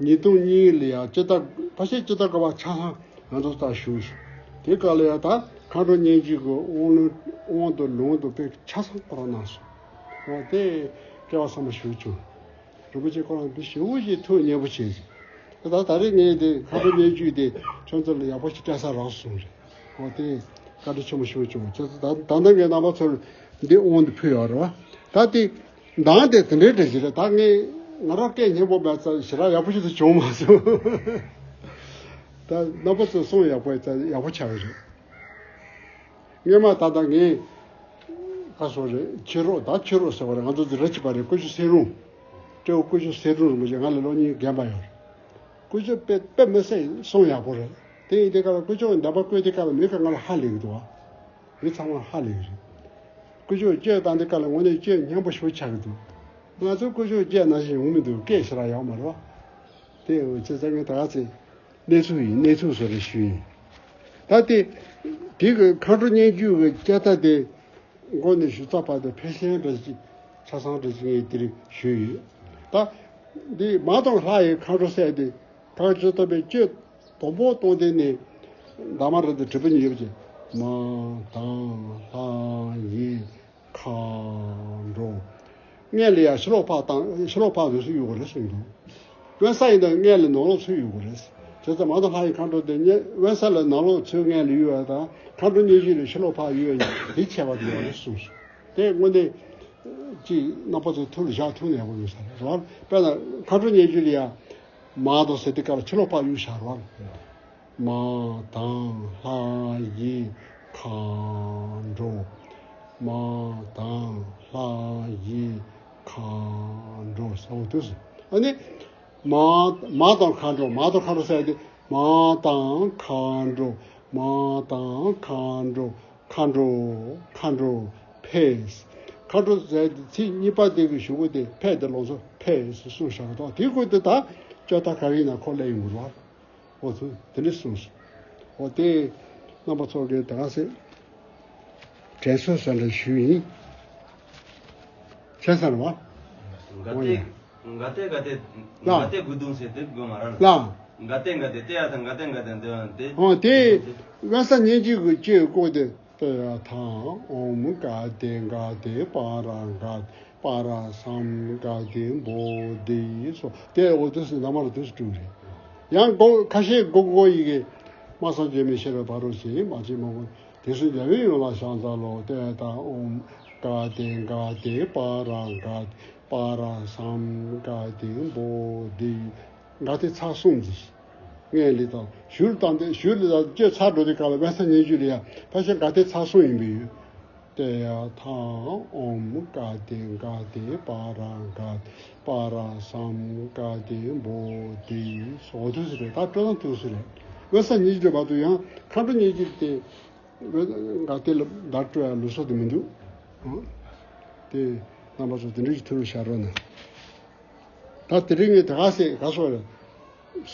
ཉིས་སྟོང་གཉིས་ལ་ཡང་སྤྱི་ཟླ། ཕལ་ཆེར་སྤྱི་ཟླ་དགུ་པ་ཆ་ཚང་ང་ཚོ་ས་བཞུགས་ཤིང་། དེ་སྐབས་ལ་ཡང་ད་མཁའ་འགྲོ་སྙན་བརྒྱུད་ཀྱི་དབང་ལུང་དབང་དུ་ལུང་དུ་དཔེ་ཆ་ཚང་སྐོར་ར་གནང་སོང་། འོ་དེ་སྐལ་བ་བཟང་པོ་ཞེ་པོ་བྱུང་། རིན་པོ་ཆེ་ཁོ་རང་འདི་ཞེ་པོ་ཞིག་ཐུགས་མཉེས་པོ་བྱས་ཤིང་། ད་ད་རེས་ངས་དེ་མཁའ་འགྲོ་སྙན་བརྒྱུད་དེ་ཁྱོད་ཚོ་ལ་ཡག་པོ་ཞིག་སྤྲད་ས་རག་སོང་རེད། འོ་དེ་བཀའ་དྲིན་ཆེན་པོ་ཞེ་པོ་བྱུང་། ཁྱེད་ཚོ་ད་ད་ལྟ་ངས་རྣམ་པ་ཚོར་འདི་དབང་དུ་ཕུལ་ཡོད་རེད་བ། ད་དེ་གདངས་དེ་དེ་འདྲའི་འདྲ་ཞིག་རེད། ད་ངས་ང་རང་སྐད་སྙན་པོ་མེད་ཙང་ཞེ་དྲག་ཡག་པོ་ཞིག་ཏུ་བྱུང་མ་སོང་། ད་རྣམ་པ་ཚོས་གསུང་ཡག་པོ་ཡག་པོ་ཆགས་ཀྱི་རེད། སྔོན་མ་ད་ལྟ་ངས་ཁ་སོ་རེད། ཕྱི་རོགས། ད་ཕྱི་རོགས་ཟེར་བ་རེད། ང་ཚོ་འདི་ར་གཅིག་པ་རེད། སྐུ་ཞབས་སེང་རུང་། སྤྲེའུ་སྐུ་ཞབས་སེང་རུང་རིན་པོ་ཆེ་ང་ལས་ལོ་གཉིས་རྒན་པ་ཡོད་རེད། སྐུ་ཞབས་དཔེ་དཔེ་མི་སྲིད་གསུང་ཡག་པོ་རེད། དེ་ཡིན་དུས་སྐབས་ལ་སྐུ་ཞབས་འདོན་པ་བསྐུལ་དུས་སྐབས་ལ་མི་ཁ་ང་ལ་ཧ་ལས་ཀྱི་འདུག་བ། མི་ཚང་མ་ཧ་ལས་ཀྱི་རེད། སྐུ་ཞབས་བཅོས་བཏང་དུས་སྐབས་ལ་དངོས་གནས་བཅོས་སྙན་པོ་ཞེ་པོ་ཆགས་ཀྱི་འདུག་ང་ཚོ་སྐུ་ཞབས་བཅོས་ནང་བཞིན་ཡོང་མི་འདུག་སྐད་ཞེ་དྲག་ཡོད་མ་རེད་བ། དེ་འོ་ཅེ་ཙང་ངས་ད་ག་ཚོད་གནས་ཚུལ་ཡིན། གནས་ཚུལ་བཟོ་རེ་ཞུས་ཡིན། ད་དེ་དེ་གི་མཁའ་འགྲོ་སྙན་བརྒྱུད་ཀྱི་དཔྱད་ལྟ་དེ་མགོ་ནས་གཞུག་ཙམ་བར་དུ་ཕལ་ཆེར་འདྲ་ཅིག་ཆ་ཚང་འདྲ་ཅིག་ངས་དེ་རིང་ཞུས་ཡོད། ད་འདི་མ་དང་ལྷ་ཡི་མཁའ་འགྲོ་ཟེར་དེ་གང་ཅི་ལྟ་བུའི་བཅོས་དང་པོ་གཏོང་དེ་ནས་འདབ་མ་རི་དང་དྲིལ་བུ་གཉིས་ཡོད་པ་ཅིག་མ་དང་ལྷ་ཡི་མཁའ་འགྲོ། སྔོན་ལ་ཡང་ཕྱི་ལོགས་ཕར་བཏང་ཕྱི་ལོགས་ཕར་འདུག་སེ་གཡུག་དགོས་རེད་གསུངས་འདུག་དབེན་ས་ཡིན་ན་སྔོན་ལ་ནང་ལོགས་ཚུར་གཡུག་དགོས་རེད། བྱས་ཙང་མ་དང་ལྷ་ཡི་མཁའ་འགྲོ་དེ་སྔོན་དབེན་ས་ལ་ནང་ལོགས་ཚུར་སྔོན་ལ་གཡུག་ཡ་དང་མཁའ་འགྲོ་སྙན་བརྒྱུད་ལ་ཕྱི་ལོགས་ཕར་གཡུག་ཡ་གཉིས་དེ་ཁྱད་པར་དུ་ཡོད་རེད་གསུངས་སོང་། དེ་དངོས་གནས་ཅིག་རྣམ་པ་ཚོ་ཐུགས་ལ་བཞག་ཐུབ་ན་ཡག་པོ་ཡོད་ས་རེད་བ། དཔེར་ན་མཁའ་འགྲོ་སྙན་བརྒྱུད་ལ་ཡང་མ་དང་ཟེར་དུས་སྐབས་ལ་ཕྱི་ལོགས་ཕར་གཡུག་བཞག་རེད་བ། མ་དང་ལྷ་ཡི་མཁའ་འགྲོ། མ་དང་ལྷ་ཡི་མཁའ་འགྲོ་ཟེར་བ་དུས་སུ། ཨ་ནི། མ་མ་དང་མཁའ་འགྲོ། མ་དང་མཁའ་འགྲོ་ཟེར་ཏེ། མ་དང་མཁའ་འགྲོ། མ་དང་མཁའ་འགྲོ། མཁའ་འགྲོ། མཁའ་འགྲོ་ཕེབས། མཁའ་འགྲོ་ཟེར་ཏེ་ཚིག་གཉིས་པ་དེ་གི་གཞུག་གུ་དེ་ཕེབས་དེ་ལོགས་སུ་ཕེབས་སུ་གསུངས་བཞག་གི་འདུག་དེའི་སྐོར་དེ་ད་བཅོས་ཐབས་ག་རེ་ཡིན་ན་ཁོ་ལ་ཡོང་གི་རེད་བ། འོ་ཚོ་དེ་འདྲ་གསུངས་སོང་། འོ་དེ་རྣམ་པ་ཚོ་གིས་ད་ག་ཚོད་དྲན་གསོ་ཟེར་འདྲ་ཞུས་ཡིན། བྱས་ཙང་རེད་བ། འོ་ཡ། ག་དེ་ག་དེ་ག་དེ་ལ། ག་དེ་དགུ་དུང་ཟེར་དེ་དགོས་མ་ར་ལ། ལ། ག་དེ་ག་དེ་དེ་ཡ་དང་ག་དེ་ག་དེ་འདི་ཡང་དེ། འོ་དེ་དབེན་ས་སྙན་བརྒྱུད་ཀྱི་བཅོས་སྐོར་དེ་ཏེ་ཡ་ཐང་ཨོམ་ག་དེ་ག་དེ་པ་ར་ག་པ་ར་སམ་ག་དེ་བོ་དེ་སོ་དེ་འོ་དུས་སུ་ན་མ་ར་དུས་སུ་དྲུག་རེད། ཡང་སྒོ་ཁ་ཤས་སྒོ་སྒོ་ཡི་གེ་སྨྲ་བསམ་བརྗོད་མེད་ཤེས་རབ་ཕ་རོལ་ཕྱིན། མ་བྱས་མ་གོས་དེ་སུ་འཇམ་པའི་དབྱངས་ལ་ཕྱག་འཚལ་ལོ། ཏེ་ད་ཨོམ་ག་ཏེ་ག་ཏེ་པ་ར་ག་པ་ར་སམ་ག་ཏེ་བོ་དྷི། ག་ཏེ་ཚར་གསུམ་ཟིག་སྔོན་ལས་དང་ཞུར་བཏང་སྟེ་ཞུར་ལས་དང་བཅོས་ཚར་འགྲོ་དུས་སྐབས་ལ་དབེན་ས་སྙན་བརྒྱུད་ལ་ཡང་ཕལ་ཆེར་ག་ཏེ་ཚར་གསུམ་ཡིན་པས་ཡོད། ཏེ་ཡ་ཐང་ཨོམ་ག་ཏེ་ག་ཏེ་པ་ར་ག་པ་ར་སམ་ག་ཏེ་བོ་དྷི་སོགས་དུས་སུ་རེད། ད་སྤྲོ་སྟངས་དུས་སུ་རེད། དབེན་ས་སྙན་བརྒྱུད་ལ་བར་དུ་ཡང་མཁའ་འགྲོ་སྙན་བརྒྱུད་དེ། ག་དེ་ལ་བརྡ་སྤྲོད་ཡ་ལུགས་སྲོལ་དེ་མི་འདུག་ཨང་། དེ་རྣམ་པ་ཚོ་དེ་འདྲ་ཞིག་ཐུགས་ལ་བཞག་རོགས་གནང་། ད་དེ་རིང་ངས་ད་ག་ཟེ་ག་སོགས་རེད།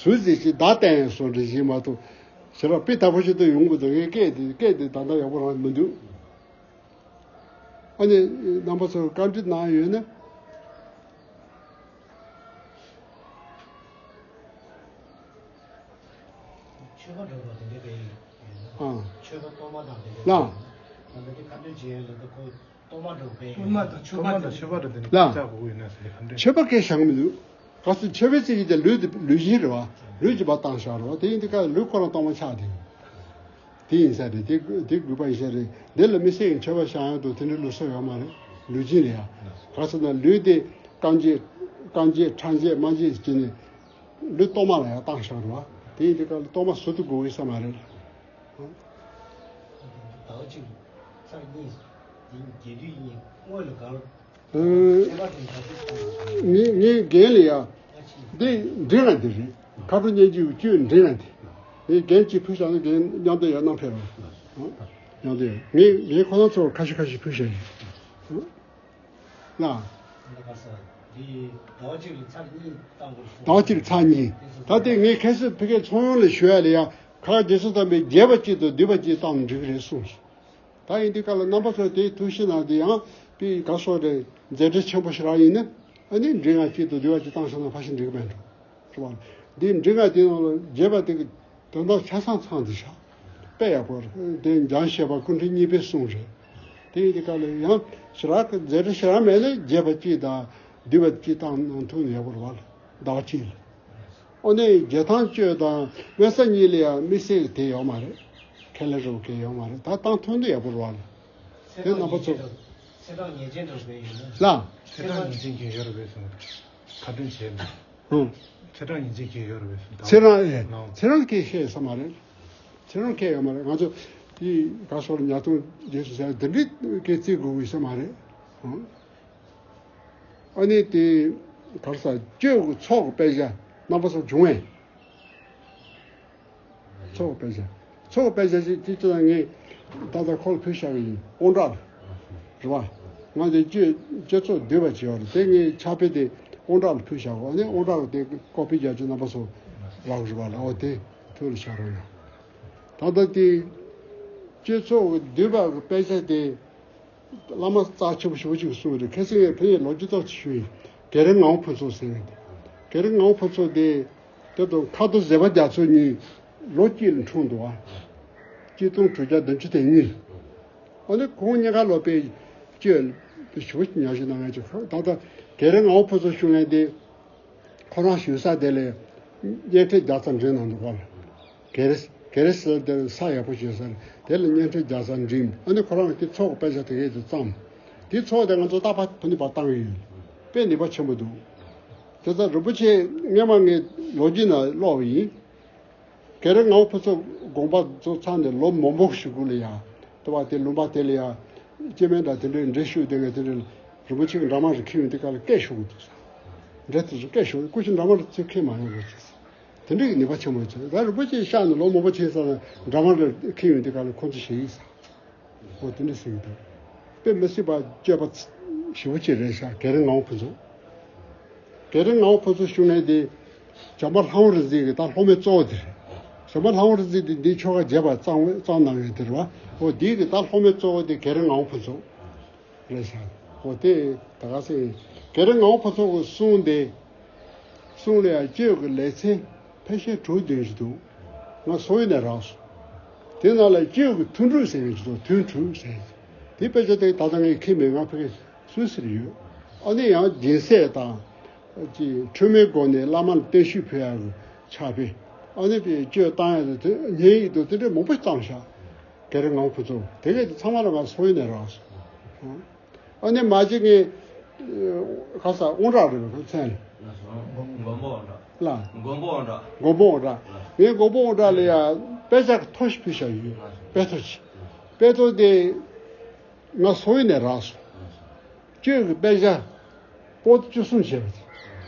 ཟུར་ཟིག་ཅིག་བརྡ་བསྟན་ཡ་སོགས་འདྲ་ཞིག་མ་གཏོགས། ཞེ་དྲག་དཔེ་དག་པོ་ཞིག་ཏུ་ཡོང་གི་འདུག་ངས་སྐད་དེ་སྐད་དེ་ད་ལྟ་ཡག་པོ་རང་མི་འདུག་ཨ་ནི་རྣམ་པ་ཚོར་བཀའ་འདྲི་གནང་ཡོད་ན། ཆོས་པ་འགྲོ་བ་དེ་འདྲ་བས་ཡིན་ན། ཨ། ཆོས་པ་གཏོར་མ་དང་དེ་འདྲ་ལ། ང་ཚོ་དེ་ཁ་འདོན་བྱེད་ཡ་ལ་ད་ཁོ་གཏོར་མ་འགྲོ་བས་ཡིན་ན། གཏོར་མ་དང་ཆོས་པ་དང་ཆོས་པ་དང་དེ་འདྲ་ལ། ཆགས་དགོས་ཡོད་ན་ཟེར་ཁ་འདོན། ཆོས་པ་སྐད་བཞག་མི་འདུག་ག་ཚོད་ཆོས་པའི་ཚིག་གི་དེ་ལུས་དེ་ལུས་སྦྱིན་རེད་བ། ལུས་ཀྱི་བ་བཏང་བཞག་རེད་བ། དེ་ཡིན་དུས་ཀ་ལུས་ཁོ་རང་གཏོར་མ་ཆགས་དེ། དེ་ཡིན་ས་རེད། དེ་དགོས་དེ་དགོས་པ་ཡིན་ས་རེད། འདི་ལ་མི་སེར་གྱི་མཆོད་པ་བཤམས་ཡག་དང་དེ་འདྲའི་ལུགས་སྲོལ་ཡོད་མ་རེད། ལུས་སྦྱིན་རེད་ཡ། ག་ཚོད་ན་ལུས་དེ་རྐང་རྗེས་རྐང་རྗེས་ཕྲ་རྗེས་རྨ་རྗེས་བྱས་ནས་ལུས་གཏོར་མ་ལ་ཡང་བཏང་བཞག་རེད་བ། དེ་ཡིན་དུས་ཀ་ལ་གཏོར་མ་ཟུར་དུ་དགོས་ཀྱི་ས་མ་རེད། ཟླ་བ་གཅིག་ཚར་གཉིས་ཡིན་རྒྱས་བསྡུས་ཡིན་སྔོན་ལ་གར། ངའི་ངའི་རྒན་ལ་ཡ། འདི་འདྲེ་ང་འདི་རེད། མཁའ་འགྲོ་སྙན་བརྒྱུད་བཅུད་འདྲེ་ང་འདི། ངའི་རྒན་གཅིག་ཕུལ་བཞག་ན་རྒན་མཉམ་དུ་ཡར་གནང་ཕེབས་རོགས། མཉམ་དུ་ཡར་ངས་ངས་ཁོ་རང་ཚོར་ཁ་ཤས་ཁ་ཤས་ཕུལ་བཞག་ཡིན། ལ། ཟླ་བ་གཅིག་ལ་ཚར་གཉིས། ད་ལྟའི་ངས་ཁ་སང་ཕ་གིར་ཚོགས་ཡོངས་ལ་ཞུ་ཡ་ལ་ཡ་ཁ་རྗེ་བཙུན་དམ་པས་རྒྱས་པ་གཅིག་དང་བསྡུས་པ་གཅིག་བཏང་ན་འགྲིག་གི་རེད་གསུངས་སོང་། ད་ཡིན་དུས་སྐབས་ལ་རྣམ་པ་ཚོས་དེའི་ཐུགས་ཞིབ་གནང་དེ་ཡང་པའི་ག་སོགས་རེད། མཛད་འཕྲིན་ཆེན་པོ་ཞིག་རང་ཡིན་ན་ཨ་ནི་འབྲི་ང་གཅིག་ཏུ་བསྡུ་བ་གཅིག་བཏང་སོང་ན་ཕལ་ཆེར་འགྲིག་གི་མེད་འགྲོ། རེད་བ། འདིའི་འབྲི་ང་དེ་ནང་ལ་རྒྱས་པ་དེ་གི་དོན་དག་ཆ་ཚང་ཚང་དེ་ཤག་དཔེ་ཡག་པོ་རེད། དེ་འཇང་བཞད་པ་སྐུ་ཕྲེང་གཉིས་པའི་གསུང་རེད། དེ་ཡིན་དུས་སྐབས་ལ་ཡང་ཞེ་དྲག་གི་མཛད་འཕྲིན་ཞེ་དྲག་མེད་ན་རྒྱས་པ་གཅིག་དང་བསྡུས་པ་གཅིག་བཏང་གནང་ཐུབ་ན་ཡག་པོ་རེད་བ། ཟླ་བ་གཅིག་ལ། ཨོ་ནི་རྒྱལ་ཐང་གཅོད་དང་དབེན་ས་གཉིས་ལ་ཡང་དམིགས་བསལ་དེ་ཡོད་མ་རེད། ཁས་ལེན་རོགས་གལ་ཡོད་མ་རེད། ད་བཏང་ཐུབ་འདོད་ཡག་པོ་རེད་བ། དེ་རྣམ་པ་ཚོ། ཚེ་རིང་ཉིན་བྱེད་འགྲོ་བའི་ཡོད་ན། ལ། ཚེ་རིང་ཉིན་བྱེད་མཁན་ཡོད་རེད་བས་སོང་། ཁ་འདོན་བྱས་ནས། ཧུང་། ཚེ་རིང་ཉིན་བྱེད་མཁན་ཡོད་རེད་བས་སོང་། ཚེ་རིང་ཨེ། ནའོ། ཚེ་རིང་སྐད་བཤད་ས་མ་རེད། ཚེ་རིང་སྐད་ཡོད་མ་རེད། ང་ཚོ་དེ་ག་སོགས་ཉ་སྟོང་རྗེས་སུ་ཟེར་འདི་འདྲའི་སྐད་བརྩི་དགོས་ཀྱི་ས་མ་རེད། ཧུང་། ཨ་ནི་དེ་གར་ས་གཅོད་ཀྱི་ཚོགས་ཀྱི་དཔེ་ཆ་རྣམ་པ་ཚོ་བྱུང་བས། ཚོགས་ཀྱི་དཔེ་ཆ། ཚོགས་ཀྱི་དཔེ་ཆ་ཞིག་ཅིག་ཅིག་ལ་ངས་ད་ལྟ་ཁོ་ལ་ཕུལ་བཞག་གི་ཡིན། དབང་གྲགས་ལ། རེད་བ། ང་དེ་སྤྱི་སྤྱི་ཚོགས་འདུས་པ་བྱས་པ་རེད། དེ་ངས་ཕྱག་དཔེ་དེ་དབང་གྲགས་ལ་ཕུལ་བཞག་གོ། ཨ་ནི་དབང་གྲགས་ལ་དེ་ཀོ་པི་རྒྱག་ཆེད་རྣམ་པ་ཚོ་རག་རེད་བ་ལ། འོ་དེ་ཐུགས་ལ་བཞག་རོགས་གནང་། ད་ལྟ་དེ་སྤྱི་ཚོགས་འདུས་པ་གི་དཔེ་ཆ་དེ་བླ་མ་རྩ་ཆེན་པོ་ཞེ་པོ་ཅིག་གསུངས་རེད། ཁ་སང་ངས་ཕ་གིར་ལོ་རྒྱུས་ཏོག་ཙམ་ཞུས་ཡིན། གེ་རི་ངག་དབང་ཕུན་ཚོགས་ཟེར་བའི་དེ། གེ་རི་ངག་དབང་ཕུན་ཚོགས་དེ་དེ་དང་ཁ་དོག་བཟོད་པ་རྒྱ་མཚོ་གཉིས་ལོ་གཅིག་ལ་འཁྲུངས་འདུག་ཨ། གཅིག་སྟོང་དྲུག་བརྒྱ་བདུན་ཅུ་དོན་གཉིས། ཨ་ནི་ཁོང་གཉིས་ཀ་ལོ་དཔེ་སྤྱོད་ཞུ་ཉག་ཞུ་ན་ང་ཅིག་ད་ལྟ་གེ་རི་ངག་དབང་ཕུན་ཚོགས་ཞུ་མཁན་དེ་ཁོ་རང་བཞུགས་ས་དེ་ལས་སྙན་ཁྲིད་བརྒྱ་ཙམ་འབྲི་གནང་འདུག་ག་ལ། གེ་རི་གེ་རི་ཟེར་དེ་ས་ཡག་པོ་བྱས་ས་རེད། དེ་ལ་སྙན་ཁྲིད་བརྒྱ་ཙམ་འབྲི། ཨ་ནི་ཁོ་རང་དེ་ཚོགས་ཀྱི་དཔེ་ཆ་དེ་གས་དེ་བརྩམས། དེ་ཚོགས་དེ་ང་ཚོ་རྟག་པར་ཕུ་ནུ་བར་བཏང་གི་ཡོད། དཔེ་ནུས་པ་ཆེན་པོ་འདུག་དེ་ཚོ་རིན་པོ་ཆེ་སྔས་མ་ངས་ལོ་རྒྱུས་ནང་ཀློག་པ་ཡིན། གེ་རི་ངག་དབང་ཕུན་ཚོགས་དགོངས་པ་རྫོགས་ཚར་ནས་ལོ་མང་པོ་ཞིག་སྒུག་ལ་ཡ། དེ་བ་དེ་ལུང་པ་དེ་ལ་ཡ། སྐྱེ་དམན་དང་དེ་འདྲའི་འདྲེ་ཤོད་དེ་ངས་དེ་འདྲའི་རིན་པོ་ཆེ་གི་འདྲ་མ་རེ་ཁྱེར་ཡོང་དུས་སྐབས་ལ་སྐད་ཤོར་གི་འདུག་ས། འདྲེ་དེ་ཚོ་སྐད་ཤོར། སྐུ་ཞབས་འདྲ་མ་རེ་ཚུར་ཁྱེར་མ་ཡོང་བ་བྱས་ས། དེ་འདྲའི་གི་ནུས་པ་ཆེན་པོ་བྱས། ད་རིན་པོ་ཆེ་གཤེགས་ནས་ལོ་མང་པོ་ཕྱིན་ཙང་འདྲ་མ་རེ་ཁྱེར་ཡོང་དུས་སྐབས་ལ་ཁོང་ཚོ་ཞེད་ཀྱི་ས། འོ་དེ་འདྲ་ཟེར་གྱི་འདུག་དཔེ་མི་སྲིད་པ་སྤྱོད་པ་ཞེ་པོ་ཅིག་རེད་ཤག་གེ་རི་ངག་དབང་ཕུན་ཚོགས། གེ་རི་ངག་དབང་ཕུན་ཚོགས་ཞུ་མཁན་དེ་བྱམས་པ་ལྷ་དབང་རིག་འཛིན་གྱི་ད་སློབ་མའི་གཙོ་བོ་དེ་རེད། བྱམས་པ་ལྷ་དབང་རིག་འཛིན་དེ་འདིའི་ཆོ་ག་རྒྱས་པ་གཙང་བོ་གཙང་གནང་ཡོད་དེ་རེད་བ། འོ་འདིའི་གི་ད་སློབ་མའི་གཙོ་བོ་དེ་གེ་རི་ངག་དབང་ཕུན་ཚོགས་རེད་ཤག་འོ་དེ་ད་ག་ཟེ། གེ་རི་ངག་དབང་ཕུན་ཚོགས་ཀྱི་གསུང་དེ། གསུང་ལ་ཡང་སྤྱོད་ཀྱི་ལེ་ཚན་ཕལ་ཆེར་དྲུག་བདུན་ཞིག་འདུག་ང་སོ་ཡི་ནས་རག་སོང་། དེ་ནང་ལ་སྤྱོད་ཀྱི་ཐུན་དྲུག་ཟེར་མཁན་ཞིག་འདུག་ཐུན་དྲུག་ཟེར། དེ་དཔེ་ཆ་དེ་ད་ལྟ་ངས་ཁྱེར་མེད། ང་ཕ་གི་སུད་སིར་ཡོད། ཨ་ནི་ཡང་སྦྱིན་སྲེག་དང་། ཅིག་འཁྲུལ་མེད་སྒོ་ནས་བླ་མ་ལ་བརྟན་བཞུགས་ཕུལ་ཡག་གི་ཕྱག་དཔེ། ཨ་ནི་དཔེ་སྤྱོད་བཏང་ཡག་དེ་ཉན་ཡིག་དང་དེ་འདྲ་མང་པོ་བཏང་ཤག་གེ་རི་ངག་དབང་ཕུན་ཚོགས་དེ་གས་དེ་ཚང་མ་ལ་ང་སོ་ཡི་ནས་རག་སོང་། ཨ་ནི་མ་གཅིག་ངས་ཁ་ས་དབང་གྲགས་རེད་པས་མཚན་ལ། མགོན་པོ་དབང་གྲགས། ལ། མགོན་པོ་དབང་གྲགས། མགོན་པོ་དབང་གྲགས། ངས་མགོན་པོ་དབང་གྲགས་ལ་ཡ་དཔེ་ཆ་གི་ཐོ་ཞིག་ཕུལ་བཞག་ཡོད། དཔེ་ཐོ་ཞིག་དཔེ་ཐོ་དེ་ང་སོ་ཡི་ནས་རག་སོང་། སྤྱོད་ཀྱི་དཔེ་ཆ་པོ་ཏི་བཅུ་གསུམ་བྱས་པ་དེ།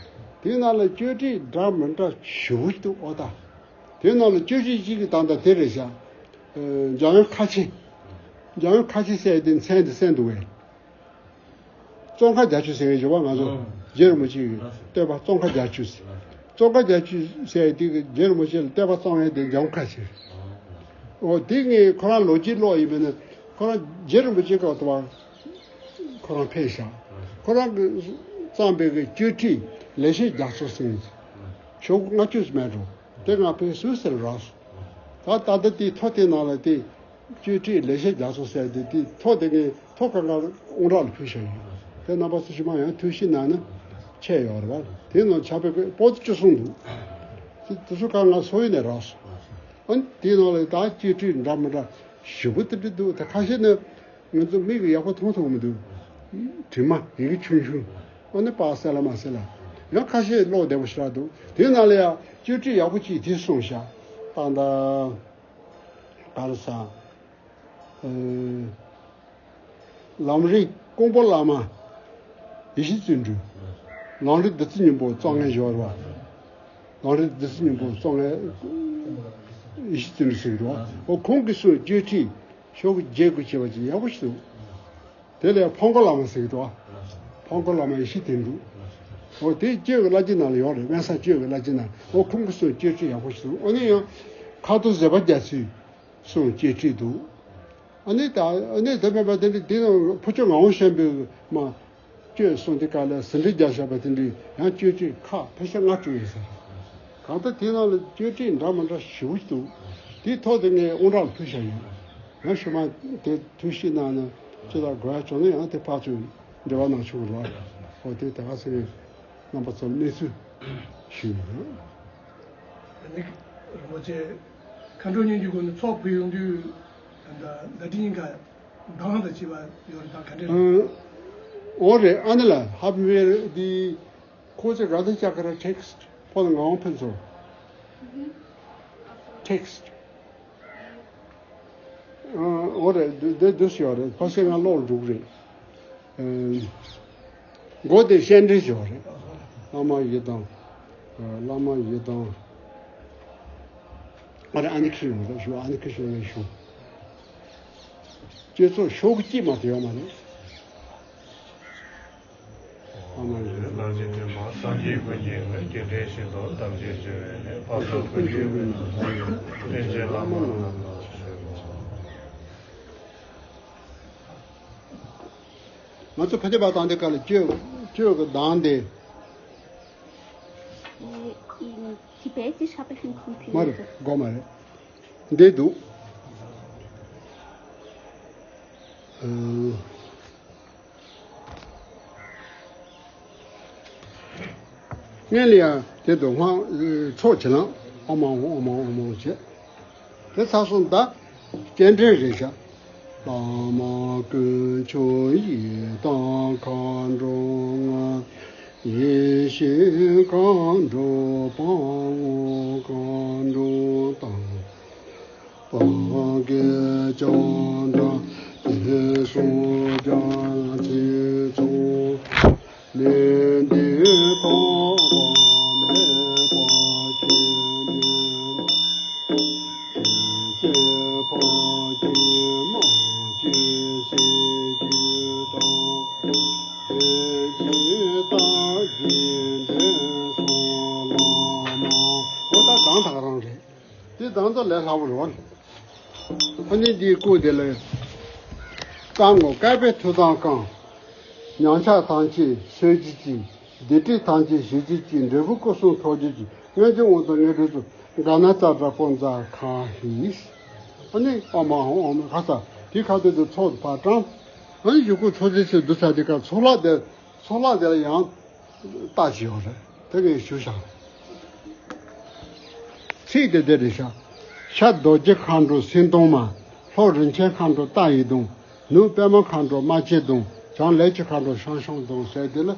དེའི་ནང་ལ་གཅོད་ཁྲིད་འདྲ་མི་འདྲ་ཞེ་པོ་ཅིག་འདུག་ཨོ་ད། དེའི་ནང་ལ་གཅོད་ཁྲིད་གཅིག་གི་ད་ལྟ་དེ་རེད་ཤག་འཇམ་དབྱངས་ཁ་ཆེ། འཇམ་དབྱངས་ཁ་ཆེ་ཟེར་དེ་མཚན་དེ་གསན་འདུག་བས། ཙོང་ཁ་བརྒྱད་ཅུ་ཟེར་བའི་ཞོགས་པ་ང་ཚོ་རྗེ་རིན་པོ་ཆེ་གི་བསྟོད་པ་ཙོང་ཁ་བརྒྱད་ཅུ་ཟེར། ཙོང་ཁ་བརྒྱད་ཅུ་ཟེར་དེ་གི་རྗེ་རིན་པོ་ཆེ་ལ་བསྟོད་པ་བརྩམས་ཡས་དེ་འཇམ་དབྱངས་ཁ་ཆེ། འོ་དེ་ངས་ཁོ་རང་ལོ་རྒྱུས་ཀློག་ཡིན་པས་ན་ཁོ་རང་རྗེ་རིན་པོ་ཆེ་སྐབས་དུ་བ་ཁོ་རང་ཕེབས་ཤག་ཁོ་རང་གི་བརྩམས་པའི་གི་གཅོད་ཁྲིད་ལེགས་བཤད་རྒྱ་མཚོ་ཟེར་ནས་ཆོས་སྐུ་ལྔ་བཅུ་ཙམ་མེད་འགྲོ། དེ་ང་ཕེབས་སུད་སིར་རག་སོང་། ད་ད་ལྟ་དེའི་ཐོ་དེ་ནང་ལ་དེ་གཅོད་ཁྲིད་ལེགས་བཤད་རྒྱ་མཚོ་ཟེར་དེ་དེའི་ཐོ་དེ་ངས་ཐོ་གང་གང་དབང་གྲགས་ལ་ཕུལ་བཞག་ཡོད། དེ་རྣམ་པ་ཚོ་ཞུ་མ་ཡང་ཐུགས་ཞིབ་གནང་ན་ཆད་ཡོད་རེད་བ། དེ་ནང་ཆ་པའི་པོ་ཏི་བཅུ་གསུམ་འདུག་དེ་དེ་ཚོ་གང་ང་སོ་ཡི་ནས་རག་སོང་། ཨ་ནི་དེའི་ནང་ལ་ད་གཅོད་ཁྲིད་འདྲ་མི་འདྲ་ཞེ་པོ་དེ་འདྲ་འདུག་ད་ཁ་ཤས་ནི་ང་ཚོ་མིག་གིས་ཡག་པོ་མཐོང་ཐུབ་མི་འདུག་དྲི་མ་ཡི་གེ་ཆུང་ཆུང་། ཨ་ནི་པགས་གསལ་ལ་མ་གསལ་ལ། ཡང་ཁ་ཤས་ཀློག་བདེ་པོ་ཞེ་དྲག་འདུག་དེའི་ནང་ལ་ཡང་གཅོད་ཁྲིད་ཡག་པོ་ཅིག་དེ་གསུངས་ཤག་ད་ལྟ་ག་རེ་ཟ། ཨེ། ལམ་རིམ་ཀོང་པོ་བླ་མ་ཡེ་ཤེས་བརྩོན་འགྲུས། ལམ་རིམ་བདུད་རྩི་སྙིང་པོ་བརྩམས་མཁན་ཞིག་ཡོད་རེད་བ། ལམ་རིམ་བདུད་རྩི་སྙིང་པོ་བརྩམས་མཁན་ཡེ་ཤེས་བརྩོན་འགྲུས་ཟེར་གྱི་འདུག་བ། འོ་ཁོང་གིས་གསུངས་གཅོད་ཁྲིད་ཤོག་གུ་བརྒྱད་དགུ་བྱས་པ་ཅིག་ཡག་པོ་ཞིག་འདུག་དེ་ལས་ཕང་སྐོར་བླ་མ་ཟེར་གྱི་འདུག་བ། ཕང་སྐོར་བླ་མ་ཡེ་ཤེས་བརྩོན་འགྲུས། འོ་དེ་གཅོད་ཀྱི་བླ་སྤྱི་ནང་ལ་ཡོད་རེད། དབེན་ས་གཅོད་ཀྱི་བླ་སྤྱི་ནང་། འོ་ཁོང་གིས་གསུངས་གཅོད་ཁྲིད་ཡག་པོ་ཞིག་འདུག་ཨ་ནི་ཡང་ཁ་དོག་བཟོད་པ་རྒྱ་མཚོས་གསུངས་གཅོད་ཁྲིད་འདུག་ཨ་ནི་ད་ཨ་ནི་དེ་མེད་པ་དེ་འདྲ་དེ་ནང་ཕུར་ལྕོག་ངག་དབང་ཤམ་པའི་མ་གཅོད་གསུངས་དེ་ག་ལ་ཟིན་བྲིས་རྒྱག་བཞག་པ་དེ་འདྲའི་ཡང་གཅོད་ཁྲིད་ཁག་ཕལ་ཆེར་ལྔ་དྲུག་ཡོད་ཟེར། གང་ལྟར་དེ་ནང་ལ་གཅོད་ཁྲིད་འདྲ་མི་འདྲ་ཞེ་པོ་ཅིག་འདུག་དེའི་ཐོག་དེ་ངས་དབང་གྲགས་ལ་ཕུལ་བཞག་ཡོད། ཡང་ཞུ་མ་དེ་ཐུགས་ཞིབ་གནང་ན་ཅི་ལྟར་དགོས་ཡ་བྱུང་ན་ཡང་དེ་ཕར་ཚུར་འབྲེལ་བ་གནང་ཆོག་གི་རེད་བ། འོ་དེ་ད་ག་ཟེར་རེད། རྣམ་པ་ཚོར་གནས་ཚུལ་ཞུས་ཡོད། ཨ་ནི་རིན་པོ་ཆེ་མཁའ་འགྲོ་སྙན་བརྒྱུད་སྐོར་ནས་ཚོགས་ཕུལ་ཡོང་དུས་ད་ལྟ་བརྡ་འཕྲིན་ག་གདངས་དང་བཅས་པ་ཡོད་རེད་ད་ག་འདྲས་རེད། འོ་རེད། ཨ་ནི་ལ་ཧབ་མེར་འདི་ཁོ་ཚོས་ག་དུས་བཅར་གི་རེད། ཊེག་སི་ཊི་ཕོན་ངག་དབང་ཕུན་ཚོགས་ཊེག་སི་ཊི། འོ་རེད། འདི་འདི་ཡོད་རེད། ཕ་སེ་ང་ཀློག་འགྲོ་གི་རེད། མགོ་དེ་སྤྱན་འདྲེན་ཡོད་རེད། བླ་མ་ཡི་དམ། བླ་མ་ཡི་དམ། ཨ་རེ་ཨ་ནི་ཁི་ཡོད་རེད་ཞུ། ཨ་ནི་ཁི་ཞུ་ཡོད་ཞུ། སྤྱི་ཚོགས་ཤོག་གུ་གཅིག་མ་གཏོགས་ཡོད་མ་རེད། ལམ་གྱི་མཐུན་པ་སངས་རྒྱས་ཀུན་གྱི་དངོས། རྒྱུ་འབྲས་བཞི་མདོ་ཐམས་ཅད་ཞི་བའི་གནས། བར་དུ་ཀུན་འབྱུང་པོས་མ་བསླངས་པའི། རིན་ཆེན་བླ་མ་རྣམས་ལ་གསོལ་བ། ང་ཚོ་ཕ་ཁྱབ་པ་དང་དེ་ག་ལ་བཅོས་བཅོས་ཀྱི་གདངས་དེ། མ་རེད། དགོས་མ་རེད། འདི་འདུག་སྔོན་ལ་ཡང་དེ་དུ་སྔགས་ཚོགས་བྱེད་ལ་ཨོ་མ་ཨོ་མ་ཨོ་མ་བྱེད། དེ་ཚར་སོང་ད། སྤྱན་འདྲེན་རེད་བཞག་བླ་མ་དཀོན་མཆོག་ཡི་དམ་མཁའ་འགྲོ་ལྔ། ཡེ་ཤེས་མཁའ་འགྲོ་དཔའ་བོ་མཁའ་འགྲོ་དང་། སངས་རྒྱས་བྱང་སྒྲ་དེ་སོགས་རྒྱ་ཆེ་ཚོགས། ལས་འདི་དག་པ་མེད་པ་ཞིག་ནས། ཞིང་གཤེགས་ཕ་རྒྱུད་མ་རྒྱུད་སྲས་རྒྱུད་དང་། དེ་བཞིན་རྟག་བཞིན་འདྲེན་སོགས་བླ་མ། འོ་ད་གདངས་དག་རང་རེད། དེ་གདངས་དག་ལས་སླ་པོ་རེད་བ། ཨ་ནི་འདིའི་སྐུ་དེ་ལ་བསྐང་ངོ་། བསྐལ་པའི་མཐུ་དང་བསྐང་། ཉམས་ཆག་ཐམས་ཅད་སོས་གྱུར་ཅིག་སྡིག་སྒྲིབ་ཐམས་ཅད་ཞི་གྱུར་ཅིག་འབྲས་བུ་སྐུ་གསུམ་ཐོབ་གྱུར་ཅིག་སྔོན་བྱོན་དབང་དང་ངེས་འབྲེལ་ཚོགས། ག་ན་ཙ་དྲ་ཀོ་ཛ་ཁ་ཧི། ཨ་ནི་ཨོ་མ་ཧོ་ཨོ་མ་ཁ་ས་དེ་ཁ་ཐུག་དེ་ཚོགས་ཕར་བཀྲམ། ཨ་ནི་གཞུག་གུ་ཚོགས་རྫས་ཚོས་བསྡུ་ཚར་དེ་ཀ་ཚོགས་ལྷ་དེ་ཚོགས་ལྷ་དེ་ལ་ཡང་རྟགས་ཅིག་ཡོད་རེད། དེ་གས་ཞུ་བཞག་ཚིག་དེ་དེ་རེད་ཤག་ཤར་རྡོ་རྗེ་མཁའ་འགྲོ་སེང་གདོང་མ། ལྷོ་རིན་ཆེན་མཁའ་འགྲོ་རྟ་ཡི་གདོང་། ནུབ་པདྨ་མཁའ་འགྲོ་རྨ་བྱའི་གདོང་། བྱང་ལས་ཀྱི་མཁའ་འགྲོ་ཤང་ཤང་གདོང་ཟེར་དེ་ལ་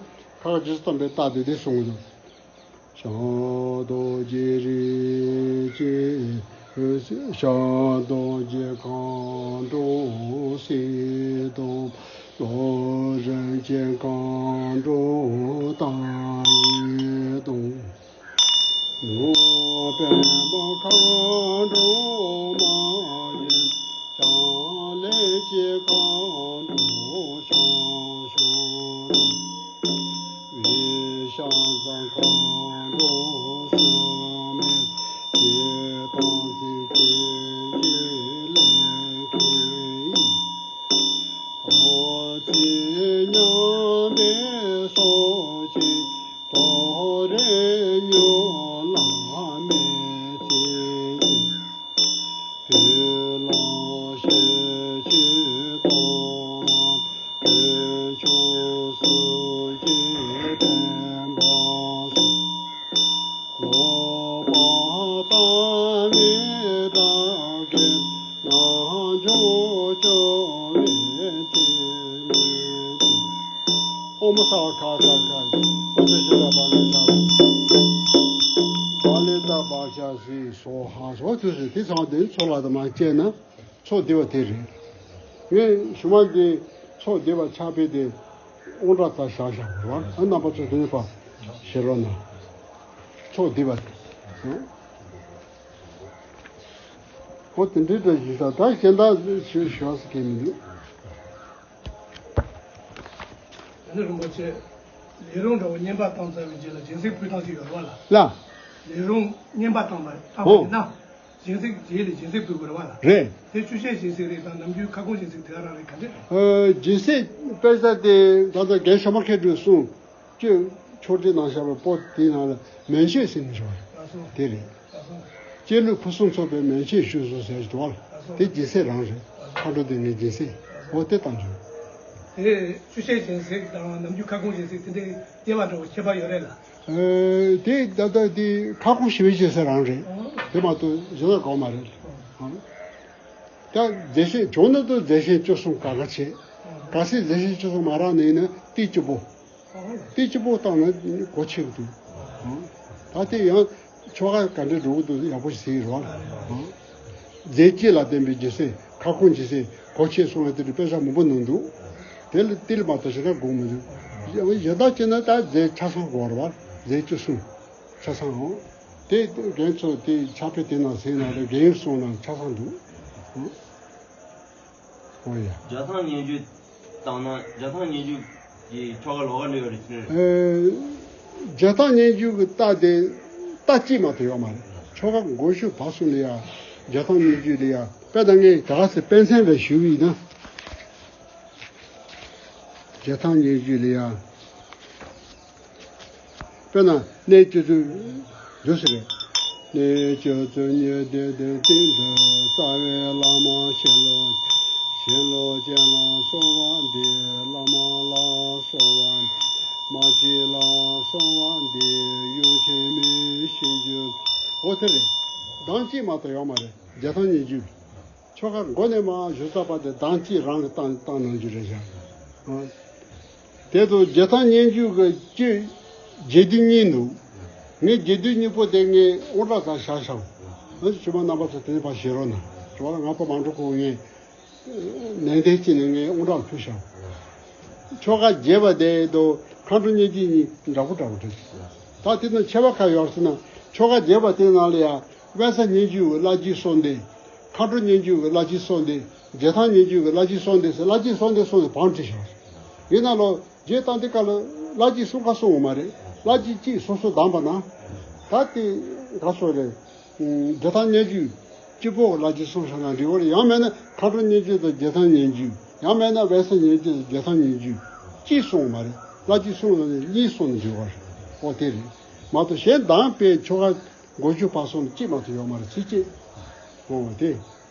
ཁ་ཁ་ཇི་སྟོན་པའི་རྟགས་དེ་དེ་གསུང་གི་འདུག་ཤར་རྡོ་རྗེ་རིན་ཆེན། ཤར་རྡོ་རྗེ་མཁའ་འགྲོ་སེང་གདོང་། ལྷོ་རིན་ཆེན་མཁའ་འགྲོ་རྟ་ཡི་གདོང་། ནུབ་པདྨ་མཁའ་འགྲོ་རྨ་བྱའི། བྱང་ལས་ཀྱི་མཁའ་འགྲོ་ཤང་ཤང་དང་། ཡེ་ཤ་ཟ་མཁའ་འགྲོ་སུ་མེད། ཞེ་སྡང་ཚིག་བཙན་གྱི་ལས་མཁན་ཡིན། ཨོ་ཙི་མཉམ་པའི་སོ་ཞིག་ཏོ་རེ་ཉོ་ལ་མེད་ཚེ་ཡིན། བོད་ལ་ཤེས་ཆོས་གཏོང་བ་དཀོན་མཆོག་སུ་ཞིག་བསྟན་པ་སོགས། ལོག་པ་ལྟ་བའི་དགྲ་བགེགས་རྣམས་འཇོམས་སྐྱོབ་པའི་ཕྲིན་ལས་ཀྱིས། ཨོཾ་ས་ཁ་ཁ་ཁ། ཨོཾ་ས་ཤི་ད་བ་ལི་ད། བ་ལི་ད་བ་ཤ་སི་སོ་ཧ་སོ་དུ་སི་དེ་ཚང་དེ་ཚོ་ལ་དུ་མ་བཅད་ན། ཚོགས་བསྡུས་པ་དེ་རེད། ངས་ཞུ་མ་འདི་ཚོགས་བསྡུས་པ་ཕྱག་དཔེ་དེ་དབང་དྲག་ཙམ་བཞག་བཞག་རེད་བ། ཨ་རྣམ་པ་ཚོ་དེ་ནས་ཕར་ཤེས་རོགས་གནང་། ཚོགས་བསྡུས་པ་དེ། ཨོ་དེ་འདྲའི་འདྲ་ཞིག་ས་ད་གཞན་དག་ཞུ་ཞུ་བ་ཟེར་མཁན་མི་འདུག་ཨ་ནི་རིན་པོ་ཆེ། ལས་རུང་འདྲ་བོ་བསྙེན་པ་བཏང་ཚར་བའི་རྗེས་ལ་སྦྱིན་སྲེག་ཕུལ་སྟངས་ཤིག་ཡོད་རེད་བ་ལ། ལ། ལས་རུང་བསྙེན་པ་བཏང་བ་བཏང་བ་ཨོ། ཡིན་ན། སྦྱིན་སྲེག་རྗེས་ལ་སྦྱིན་སྲེག་ཕུལ་དགོས་རེད་བ་ལ། རེད། དེ་ཆུ་ཤེལ་སྦྱིན་སྲེག་རེད་དང་ནམ་རྒྱུན་ཁ་སྐོང་སྦྱིན་སྲེག་དེ་ག་རང་རེད་ག་འདྲ་རེད། ཨ། སྦྱིན་སྲེག་དཔེ་ཆ་དེ་ད་ལྟ་རྒན་ཤོ་མ་མཁས་གྲུས་གསུངས། ཁྱོད་ཕྱོགས་སྒྲིག་གནང་བཞག་པའི་པོ་དེའི་ནང་ལ་མན་ཆད་ཟེར་ནས་བྱུང་བ་རེད། ལགས་སོ། དེ་རེད། ལགས་སོ། སྐྱེས་ལུས་ཕུན་སུམ་ཚོགས་པའི་མན་ཆད་བཞུགས་སོ་ཟེར་གྱི་འདུག་བ། ལགས་སོ། དེ་སྦྱིན་སྲེག་རང་རེད། ལགས་སོ། མཁའ་འགྲོ་དེ་ངའི་སྦྱིན་སྲེག་འོ་དེ་བཏང་བྱུང་། དེ་ཆུ་ཤེལ་སྦྱིན་སྲེག་དང་ནམ་རྒྱུན་ཁ་སྐོང་སྦྱིན་སྲེག་དེ་འདྲའི་སྐྱེ་བ་འདྲ་བོ་ཁྱད་པར་ཡོད་རེད་ལ། ཨ། དེ་ད་ལྟ་དེ་ཁ་སྐོང་ཞི་བའི་སྦྱིན་སྲེག་རང་རེད། ཨོ། དེ་མ་གཏོགས་གཞན་དག་གང་མ་རེད། ཨོ། ཨང་། ད་རྫས་ཆེན་བྱུང་ན་དུ་རྫས་ཆེན་བཅུ་གསུམ་ག་ག་བྱེད། ཨོ། གལ་སྲིད་རྫས་ཆེན་བཅུ་གསུམ་མ་རག་ནས་ཡིན་ན་ཏིལ་གཅིག་པོ། ཏིལ་གཅིག་པོ་བཏང་ན་གོ་ཆོད་ཀྱི་འདུག་ད་དེ་ཡང་ཆོ་ག་ག་འདྲ་འགྲོ་གི་འདུག་ཡག་པོ་ཞིག་ཟེར་རོགས། རྫས་གཅིག་ལ་བརྟེན་པའི་སྦྱིན་སྲེག་ཁ་སྐོང་སྦྱིན་སྲེག་གོ་ཆོད་གསུངས་ལ་དེ་འདྲ་དཔེ་ཆ་མང་པོ་ནང་འདུག་དེ་ལ་ཏིལ་མ་གཏོགས་ཞེ་དྲག་དགོས་མི་འདུག་ཡང་ཡང་དག་བྱས་ན་ད་རྫས་ཆ་ཚང་དགོས་རེད་བ། རྫས་བཅུ་གསུམ་ཆ་ཚང་འོང་། དེ་རྒན་ཚོ་དེ་ཕྱག་དཔེ་དེ་ནང་ཟིན་ན་རེད། རྒན་ཡོལ་གསུངས་ན་ཆ་ཚང་འདུག་ཨོ་ཡ། བརྒྱ་ཐམ་སྙན་བརྒྱུད་བཏང་ན་བརྒྱ་ཐམ་སྙན་བརྒྱུད་ གི་ཆོ་ག་ལོགས་ཀ་འདྲ་ཡོད་རེད་ཟེར། ཨེ། རྒྱལ་ཐང་སྙན་བརྒྱུད་ཀྱི་རྟ་དེ་རྟ་གཅིག་མ་གཏོགས་ཡོད་མ་རེད། ཆོ་ག་མགོ་གཞུག་བར་གསུམ་ལ་ཡ་རྒྱལ་ཐང་སྙན་བརྒྱུད་ལ་ཡ་དཔེར་ན་ངས་ག་ག་ཟེ་པཎ་ཆེན་ལ་ཞུས་པ་ཡིན་ན། རྒྱལ་ཐང་སྙན་བརྒྱུད་ལ་ཡ། དཔེར་ན་གནས་བཅུ་དྲུག་འདུག་ཟེར་རེད། གནས་བཅུ་དྲུག་ཉི་ཟླའི་གདན་སྟེང་དུ། རྩ་བའི་བླ་མ་ཞལ་ལུ། ཞལ་ལུ་ཅན་ལ་གསོལ་བ་འདེབས། བླ་མ་ལ་གསོལ་བ། མ་གཅིག་ལ་གསོལ་བ་འདེབས། ཡུམ་ཆེན་མོའི་ཞིང་བཅུ། འོ་དེ་རེད། གདངས་གཅིག་མ་གཏོགས་ཡོད་མ་རེད། རྒྱལ་ཐང་སྙན་བརྒྱུད། ཆོ་ག་མགོ་ནས་མར་གཞུག་ཚར་བར་དུ་གདངས་གཅིག་རང་གིས་བཏང་བཏང་གནང་རྒྱུ་རེད་ཤག། ཨ། དེ་དང་རྒྱལ་ཐང་སྙན་བརྒྱུད་ཀྱི་བཅུད་རྒྱས་བསྡུས་གཉིས་འདུག། ངས་རྒྱས་བསྡུས་གཉིས་པོ་དེ་ངས་དབུ་སྐྲ་སར་བཞག་ཤག། ཨ་ནི་ཆུ་མ་རྣམ་པ་ཚོ་དེ་ནས་ཕར་བཞེས་རོགས་གནང་། ཆུ་མ་ང་ཕ་མ་འགྲོ་ཁོ་ངས་ནན་ཏན་བྱས་ནས་ངས་དབུ་སྐྲ་ཕུལ་ཤག། ཆོ་ག་རྒྱས་པ་དེ་དང་མཁའ་འགྲོ་སྙན་བརྒྱུད་གཉིས་འདྲ་པོ་འདྲ་པོ་རེད། ད་དེ་དང་ཁྱད་པར་ག་ཡོད་ཟེར་ན། ཆོ་ག་རྒྱས་པ་དེ་ནང་ལ་ཡང་དབེན་ས་སྙན་བརྒྱུད་ཀྱི་བླ་སྤྱིའི་གསུང་དེ། མཁའ་འགྲོ་སྙན་བརྒྱུད་ཀྱི་བླ་སྤྱིའི་གསུང་དེ། རྒྱལ་ཐང་སྙན་བརྒྱུད་ཀྱི་བླ་སྤྱིའི་གསུང་དེ་ཟེར། བླ་སྤྱིའི་གསུང་དེ་གསུངས་ཏེ་བང་བསྒྲིགས་བཞག། ཡིན་ན་ལོ་རྗེས་བཏང་དེ་ག་ལ་བླ་སྤྱིའི་གསུང་ཁ་གསུང་ཡོད་མ་རེད། བླ་སྤྱི་གཅིག་སོ་སོ་བདམས་པ་ན། ད་དེ་ག་སོ་རེད། རྒྱལ་ཐང་སྙན་བརྒྱུད་གཅིག་པོ་བླ་སྤྱིའི་གསུང་བཞག་ན་འགྲིག་གི་རེད། ཡང་མེད་ན་མཁའ་འགྲོ་སྙན་བརྒྱུད་དང་རྒྱལ་ཐང་སྙན་བརྒྱུད། ཡང་མེད་ན་དབེན་ས་སྙན་བརྒྱུད་དང་རྒྱལ་ཐང་སྙན་བརྒྱུད་གཅིག་གསུང་ཡོད་མ་རེད། བླ་སྤྱིའི་གསུང་ལ་ནི་གཉིས་གསུང་ན་འགྲིག་གི་རེད། འོ་དེ་རེད། མ་གཏོགས་གཞན་དང་པའི་ཆོ་ག་མགོ་གཞུག་བར་གསུམ་གཅིག་མ་གཏོགས་ཡོད་མ་རེད། ཚིག་གཅིག། འོ་དེ་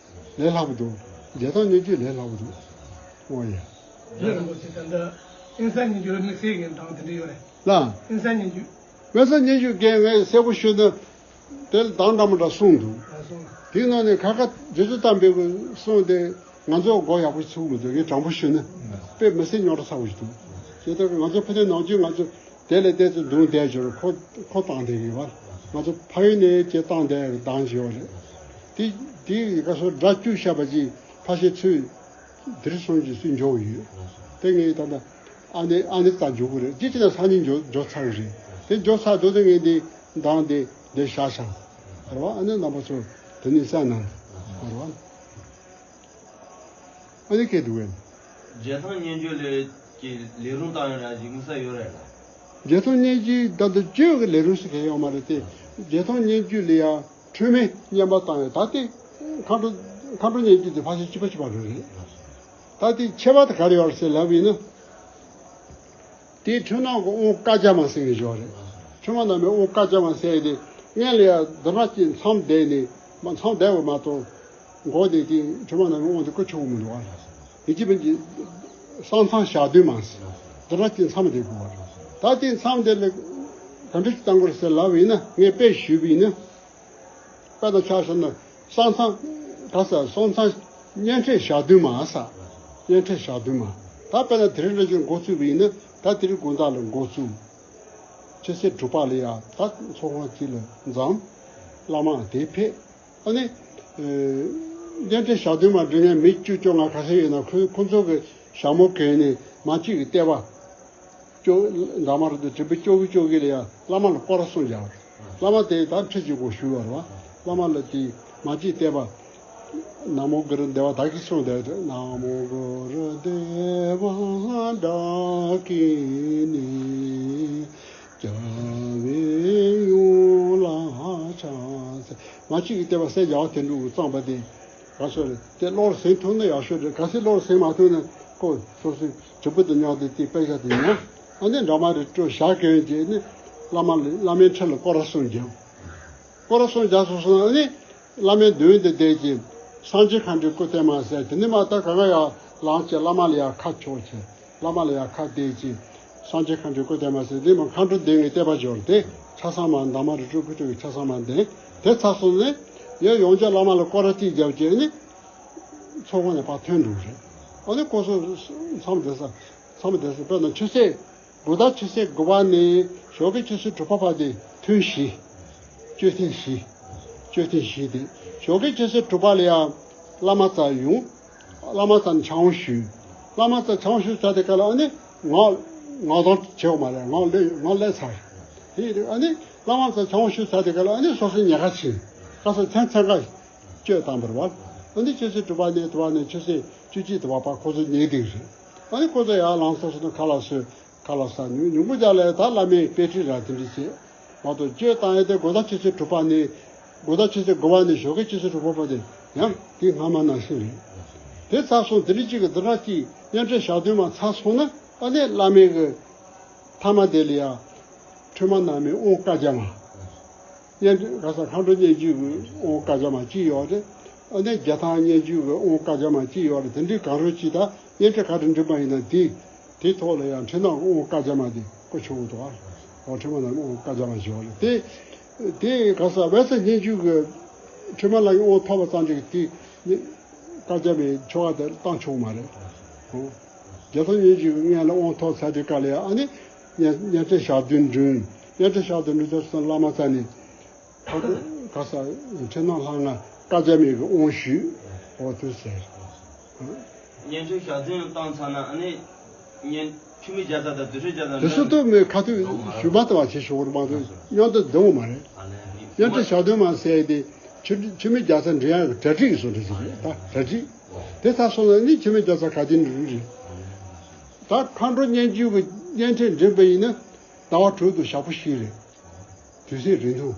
ལས་སླ་པོ་འདུག། རྒྱལ་ཐང་སྙན་བརྒྱུད་ལས་སླ་པོ་འདུག། འོ་ཡ། རྒྱལ་རིན་པོ་ཆེ་ད་ལྟ་དབེན་ས་སྙན་བརྒྱུད་ལ་དམིགས་བསལ་གྱི་གདངས་དེ་འདྲ་ཡོད་རེད། ལ། དབེན་ས་སྙན་བརྒྱུད། དབེན་ས་སྙན་བརྒྱུད་རྒན་ངས་གསལ་པོ་ཞུས་ན། དེ་ལ་གདངས་འདྲ་མི་འདྲ་གསུངས་འདུག། ཨ་སོང་། དེའི་ནང་ནས་ཁ་ཁ་རྗེ་བཙུན་དམ་པའི་གསུང་དེ་ང་ཚོ་མགོ་ཡག་པོ་ཚུགས་མི་འདུག། ངས་དྲང་པོ་ཞུས་ན། དཔེ་མི་སྲིད་རྙོག་དྲ་ཚ་པོ་ཞིག་འདུག། བྱས་ཙང་ང་ཚོ་ཕ་དེ་ནང་ཆོས་ང་ཚོ་དེ་ལས་དེ་ཚོ་འདུག་བསྡད་ཞོར་ཁོ་ཁོ་བཏང་བསྡད་ཀྱི་བར། ང་ཚོ་ཕ་ཡུལ་ནས་ཅེས་བཏང་བསྡད་གདངས་ཞིག་ཡོད་རེད། དེ་དེ་ཡི་ག་སོ་སྒྲ་བཅུ་བཤད་པ་ཅིག་ཕ་ཤེས་ཚུལ། འདིར་སོང་ཅིག་སུས་འཇོག་ཡོད། དེ་ངས་ད་ལྟ་ཨ་ནེ་ཨ་ནེ་རྩ་འཇོག་གི་རེད། ཅི་ཅི་ན་སང་ཉིན་འཇོག་འཇོག་ཚར་གི་རེད། དེ་འཇོག་ཚར་དུས་དེ་ངས་འདི་གདངས་དེ་འདི་བཞག་བཞག་རེད་བ། ཨ་ནེ་རྣམ་པ་ཚོ་དེ་ནས་གསན་གནང་རེད་བ། ཨ་ནེ་སྐད་འདུག་གས། རྒྱལ་ཐང་སྙན་བརྒྱུད་ལས་ཀྱི་ལས་རུང་བཏང་ཡོད་ར་ཞིག་དམིགས་བསལ་ཡོད་རེད་ལ། རྒྱལ་ཐང་སྙན་བརྒྱུད་ད་ལྟ་བཅོས་ཀྱི་ལས་རུང་ཞིག་གང་ཡོད་མ་རེད་དེ། རྒྱལ་ཐང་སྙན་བརྒྱུད་ལ་ཡང་འཁྲུལ་མེད་བསྙེན་པ་བཏང་ཡོད། ད་དེ་མཁའ་འགྲོ་མཁའ་འགྲོ་སྙན་བརྒྱུད་དེ་ཕལ་ཆེར་གཅིག་པ་གཅིག་པ་རེད། ད་དེ་ཁྱད་པར་དེ་ག་རེ་ཡོད་རེད་ཟེར་ལབ་ཡིན་ན། དེའི་འཁྲུལ་སྣང་གི་དབང་བཀའ་རྒྱ་མ་ཟེར་གྱི་ཡོད་རེད། འཁྲུལ་སྣང་ནང་མའི་དབང་བཀའ་རྒྱ་མ་ཟེར་དེ་སྔོན་ལ་ཡང་འདི་འདྲ་ཅིག་མཚམས་བསྡད་ནས་མ་མཚམས་བསྡད་པ་མ་གཏོགས་མགོ་དེ་དེ་འཁྲུལ་སྣང་ནང་མའི་དབང་དེ་བཀོལ་ཆོག་གི་མི་འདུག་ཨ། དེ་ཅི་ཕན་གྱི་གསང་མཚམས་ཞག་བདུན་མ་ཟེར་འདི་འདྲ་ཅིག་མཚམས་བསྡད་དགོས་པ་རེད། ད་དེ་མཚམས་དེ་ལ་ག་འདྲ་ཅིག་བཏང་དགོས་རེད་ཟེར་ལབ་ཡིན་ན། ངས་དཔེ་ཞུས་པ་ཡིན་ན། དཔེ་དང་ཆ་བཞག་ན་གསང་མཚམས་ག་ས་གསང་མཚམས་བསྙེན་ཁྲིད་ཞག་བདུན་མ་ས། བསྙེན་ཁྲིད་ཞག་བདུན་མ། ད་དཔེར་ན་དེ་རིང་འདྲ་ཅིག་འགོ་བཙུགས་པ་ཡིན་ན། ད་དེ་རིང་དགོང་དག་ལ་འགོ་བཙུགས། ཆོས་སྲིད་གྲུབ་པ་ལ་ཡ་ད་ཚོགས་ཁང་གཅིག་ལ་འཛོམས། བླ་མ་དེ་ཕེབས། ཨ་ནི། ཨེ། བསྙེན་ཁྲིད་ཞག་བདུན་མ་སྒྲུབ་མཁན་མི་བཅུ་བཅོ་ལྔ་ག་ཚོད་ཡོད་ན་ཁོ་ཁོ་ཚོ་གི་ཞྭ་མོ་གྱོན་ནས་མ་གཅིག་གི་ལྟེ་བ། ཅོ། འདབ་མ་རུ་དུ་དྲིལ་བུ་ཅོ་གི་ཅོ་གི་ལ་ཡ་བླ་མ་ལ་སྐོར་ར་གསུམ་རྒྱག། བླ་མ་དེ་ད་ཁྲི་གཅིག་གོ་ཞུ་བར་བ། བླ་མ་ལ་དེ་མ་གཅིག་བལྟས་པ། ན་མོ་གུ་རུ་བདེ་བ་བདག་གིས་གསུངས་ཏེ། ན་མོ་གུ་རུ་བདེ་བ་བདག་གིས་ནི། རྒྱལ་བའི་ཡུམ་ལ་ཕྱག་འཚལ། མ་གཅིག་གི་བལྟས་པ་སྲས་རྒྱལ་བ་དོན་གྲུབ་ཀྱིས་བརྩམས་པ་དེ། ག་སོ་རེད། དེ་བློར་ཟིན་ཐུབ་ན་ཡག་ཤོས་རེད། གལ་སྲིད་བློར་ཟིན་མ་ཐུབ་ན་ཁོ་སོ་སོའི་དྲིལ་བུ་དང་མཉམ་དུ་དེ་དཔེ་ཆ་དེ་ཉར། ཨ་ནི་འདྲ་མ་རེ་སྤྲོ་ཞག་གི་ཡོན་གྱིས་ནི་བླ་མ་ལ་བླ་མའི་ཁྲི་ལ་སྐོར་ར་གསུམ་བརྒྱབ། སྐོར་ར་གསུམ་བརྒྱབ་སོང་སོང་ཨ་ནི་བླ་མའི་མདུན་དུ་བསྡད་ཀྱིན་སངས་རྒྱས་མཁའ་འགྲོའི་སྐུ་བལྟས་མ་ཟེར། དེ་ནི་མ་ད་ག་ག་ཡ་ལངས་ཀྱི་བླ་མ་ལ་ཡ་ཁ་ཕྱོགས་ཀྱི། བླ་མ་ལ་ཡ་ཁ་གཏད་ཀྱི། སངས་རྒྱས་མཁའ་འགྲོའི་སྐུ་བལྟས་མ་ཟེར། དེ་མ་མཁའ་འགྲོ་སྡེ་ལྔའི་བསྟན་པ་འབྱོར་ཏེ་ཆ་ཚང་མ་འདབ་མ་རུ་དྲུག་ཁུ་དྲུག་གི་ཆ་ཚང་མ་ལྡན། དེ་ཚར་སོང་ནས་ཡང་ཡང་བསྐྱར་བླ་མ་ལ་སྐོར་ར་གཅིག་བརྒྱབ་ཀྱི་ནི། ཚོགས་ཁང་ནས་ཕར་ཐོན་འགྲོ་གི་རེད། ཨ་ནི་སྐོར་སོང་མཚམས་བསྡད་ས། མཚམས་བསྡད་ས་དཔེར་ན་ཆུ་ཚོད། དགུ་ཟླ་ཆུ་ཚོད་དགུ་པ་ནས་ཞོགས་ཀའི་ཆུ་ཚོད་དྲུག་པ་བར་དུ་ཐུན་བཞི། མཆོད་ཐུན་བཞི། མཆོད་ཐུན་བཞི་དེ། ཞོགས་ཀའི་ཆུ་ཚོད་དྲུག་པ་ལ་ཡང་བླ་མ་རྩར་ཡོང་། བླ་མ་རྩར་ནས་ཕྱག་དབང་ཞུས། བླ་མ་རྩར་ཕྱག་དབང་ཞུས་ཚར་དེ་ག་ལ་ཨ་ནི་ངག་ངག་དོན་བྱེད་དགོས་མ་རེད། ངག་ལས་ངག་ལས་ཚར། དེ་ཡིན་དུས་ཨ་ནི་བླ་མ་རྩར་ཕྱག་དབང་ཞུས་ཚར་དེ་ག་ལ་ཨ་ནི་སོ་སོའི་ཉལ་ཁ་ཕྱིན། ཁ་སང་མཚན་མཚན་ཁ་གཅོད་བཏང་བར་བ། ཨ་ནི་ཆུ་ཚོད་དྲུག་པ་ནས་དྲུག་པ་ནས་ཆུ་ཚོད་བཅུ་གཅིག་དུ་བ་བར་ཁོ་ཚོ་ཉལ་བསྡད་རེད། ཨ་ནི་ཁོ་ཚོ་ཡར་ལངས་སོ་སོ་ནས་ཁ་ལག་བཟོས། ཁ་ལག་ཟ་ནུས། ཉིན་གུང་རྒྱབ་ལ་ད་བླ་མའི་དཔེ་ཁྲིད་ར་དེ་འདྲ་བྱེད་མ་གཏོགས། གཅོད་བཏང་ཡས་དེ་དགོང་དག་ཆུ་ཚོད་དྲུག་པ་ནས། དགོང་དག་ཆུ་ཚོད་དགུ་པ་ནས་ཞོགས་ཀའི་ཆུ་ཚོད་དྲུག་པ་བར་དེ་ཡང་དེ་སྔ་མ་ནང་བཞིན་རེད། དེ་ཚར་སོང་། དེ་རིང་གཅིག་གི་འདི་འདྲ་གཅིག་བསྙེན་ཁྲིད་ཞག་བདུན་མ་ཚར་སོང་ན། ཨ་ནི་བླ་མའི་གི་ཐ་མ་དེ་ལ་ཡ་ཁྲོས་མ་ནག་མའི་དབང་བཀའ་རྒྱ་མ། བསྙེན་ག་ས་མཁའ་འགྲོ་བསྙེན་བརྒྱུད་ཀྱི་དབང་བཀའ་རྒྱ་མ་གཅིག་ཡོད་རེད། ཨ་ནི་རྒྱ་ཐང་བསྙེན་བརྒྱུད་ཀྱི་དབང་བཀའ་རྒྱ་མ་གཅིག་ཡོད་རེད། དེ་འདྲའི་གང་རུང་གཅིག་ད་བསྙེན་ཁྲིད་ག་རེ་འགྲིམ་པ་ཡིན་ན་དེ་དེའི་ཐོག་ལ་ཡང་ཁྲོས་མ་ནག་དབང་བཀའ་རྒྱ་མ་དེ་བཀོལ་ཆོག་གི་འདུག་ཨ། འོ་ཁྲོས་མ་ནག་དབང་བཀའ་རྒྱ་མ་ཞིག་ཡོད་རེད་དེ། དེ་ག་ས་བལ་ས་བསྙེན་བརྒྱུད་ཀྱི་ཁྲོས་མ་ནག་གི་དབང་ཐོབ་པ་ཙམ་ཅིག་དེ་བཀའ་རྒྱ་མའི་ཆོ་ག་དེ་བཏང་ཆོག་མ་རེད། འོ། རྒྱ་ཐང་བསྙེན་བརྒྱུད་ཀྱི་སྔོན་ལ་དབང་ཐོབ་ཚར་དུས་སྐབས་ལ་ཡང་ཨ་ནི་བསྙེན་བསྙེན་ཁྲིད་ཞག་བདུན་འགྲིམ། བསྙེན་ཁྲིད་ཞག་བདུན་འགྲིམ་དུས་སུ་བླ་མ་རྩ་ནས་ཁ་ཁ་ས་ཁྲིད་ནང་ལྷ་ང་བཀའ་རྒྱ་མའི་གི་དབང་ཞུས། འོ་དེ་ཟེར། བསྙེན་ཁྲིད་ཞག་བདུན་བཏང་ཚར་ན་ཨ་ནི་བསྙེན་ཁྲིད་མི་བརྒྱ་རྩ་དང་བདུད་ཁྲི་བརྒྱ་རྩ་དེ་ཚོ་ལྟོས་མེད་ཁ་ཐུག་ཞུ་མ་ཐུབ་པ་བྱེད་ཆོག་རེད་མ་གཏོགས་མཉམ་དུ་འདོན་དགོས་མ་རེད། བསྙེན་ཁྲིད་ཞག་བདུན་མ་ཟེར་ཏེ་ཁྲི་ཁྲི་མི་བརྒྱ་རྩ་འདྲེན་ཡག་གི་གྲ་སྒྲིག་བཟོ་འདྲ་ཞིག་རེད་ད། གྲ་སྒྲིག་དེ་ཚར་སོང་ན་ནི་ཁྲི་མི་བརྒྱ་རྩ་ག་དེ་འདྲ་རེད། ད་མཁའ་འགྲོ་བསྙེན་བརྒྱུད་ཀྱི་བསྙེན་ཁྲིད་འགྲིམ་པ་ཡིན་ན་ཟླ་བ་དྲུག་ཏུ་ཞག་པོ་བཞི་རེད། དུས་ཚོད་རིང་ཐུང་།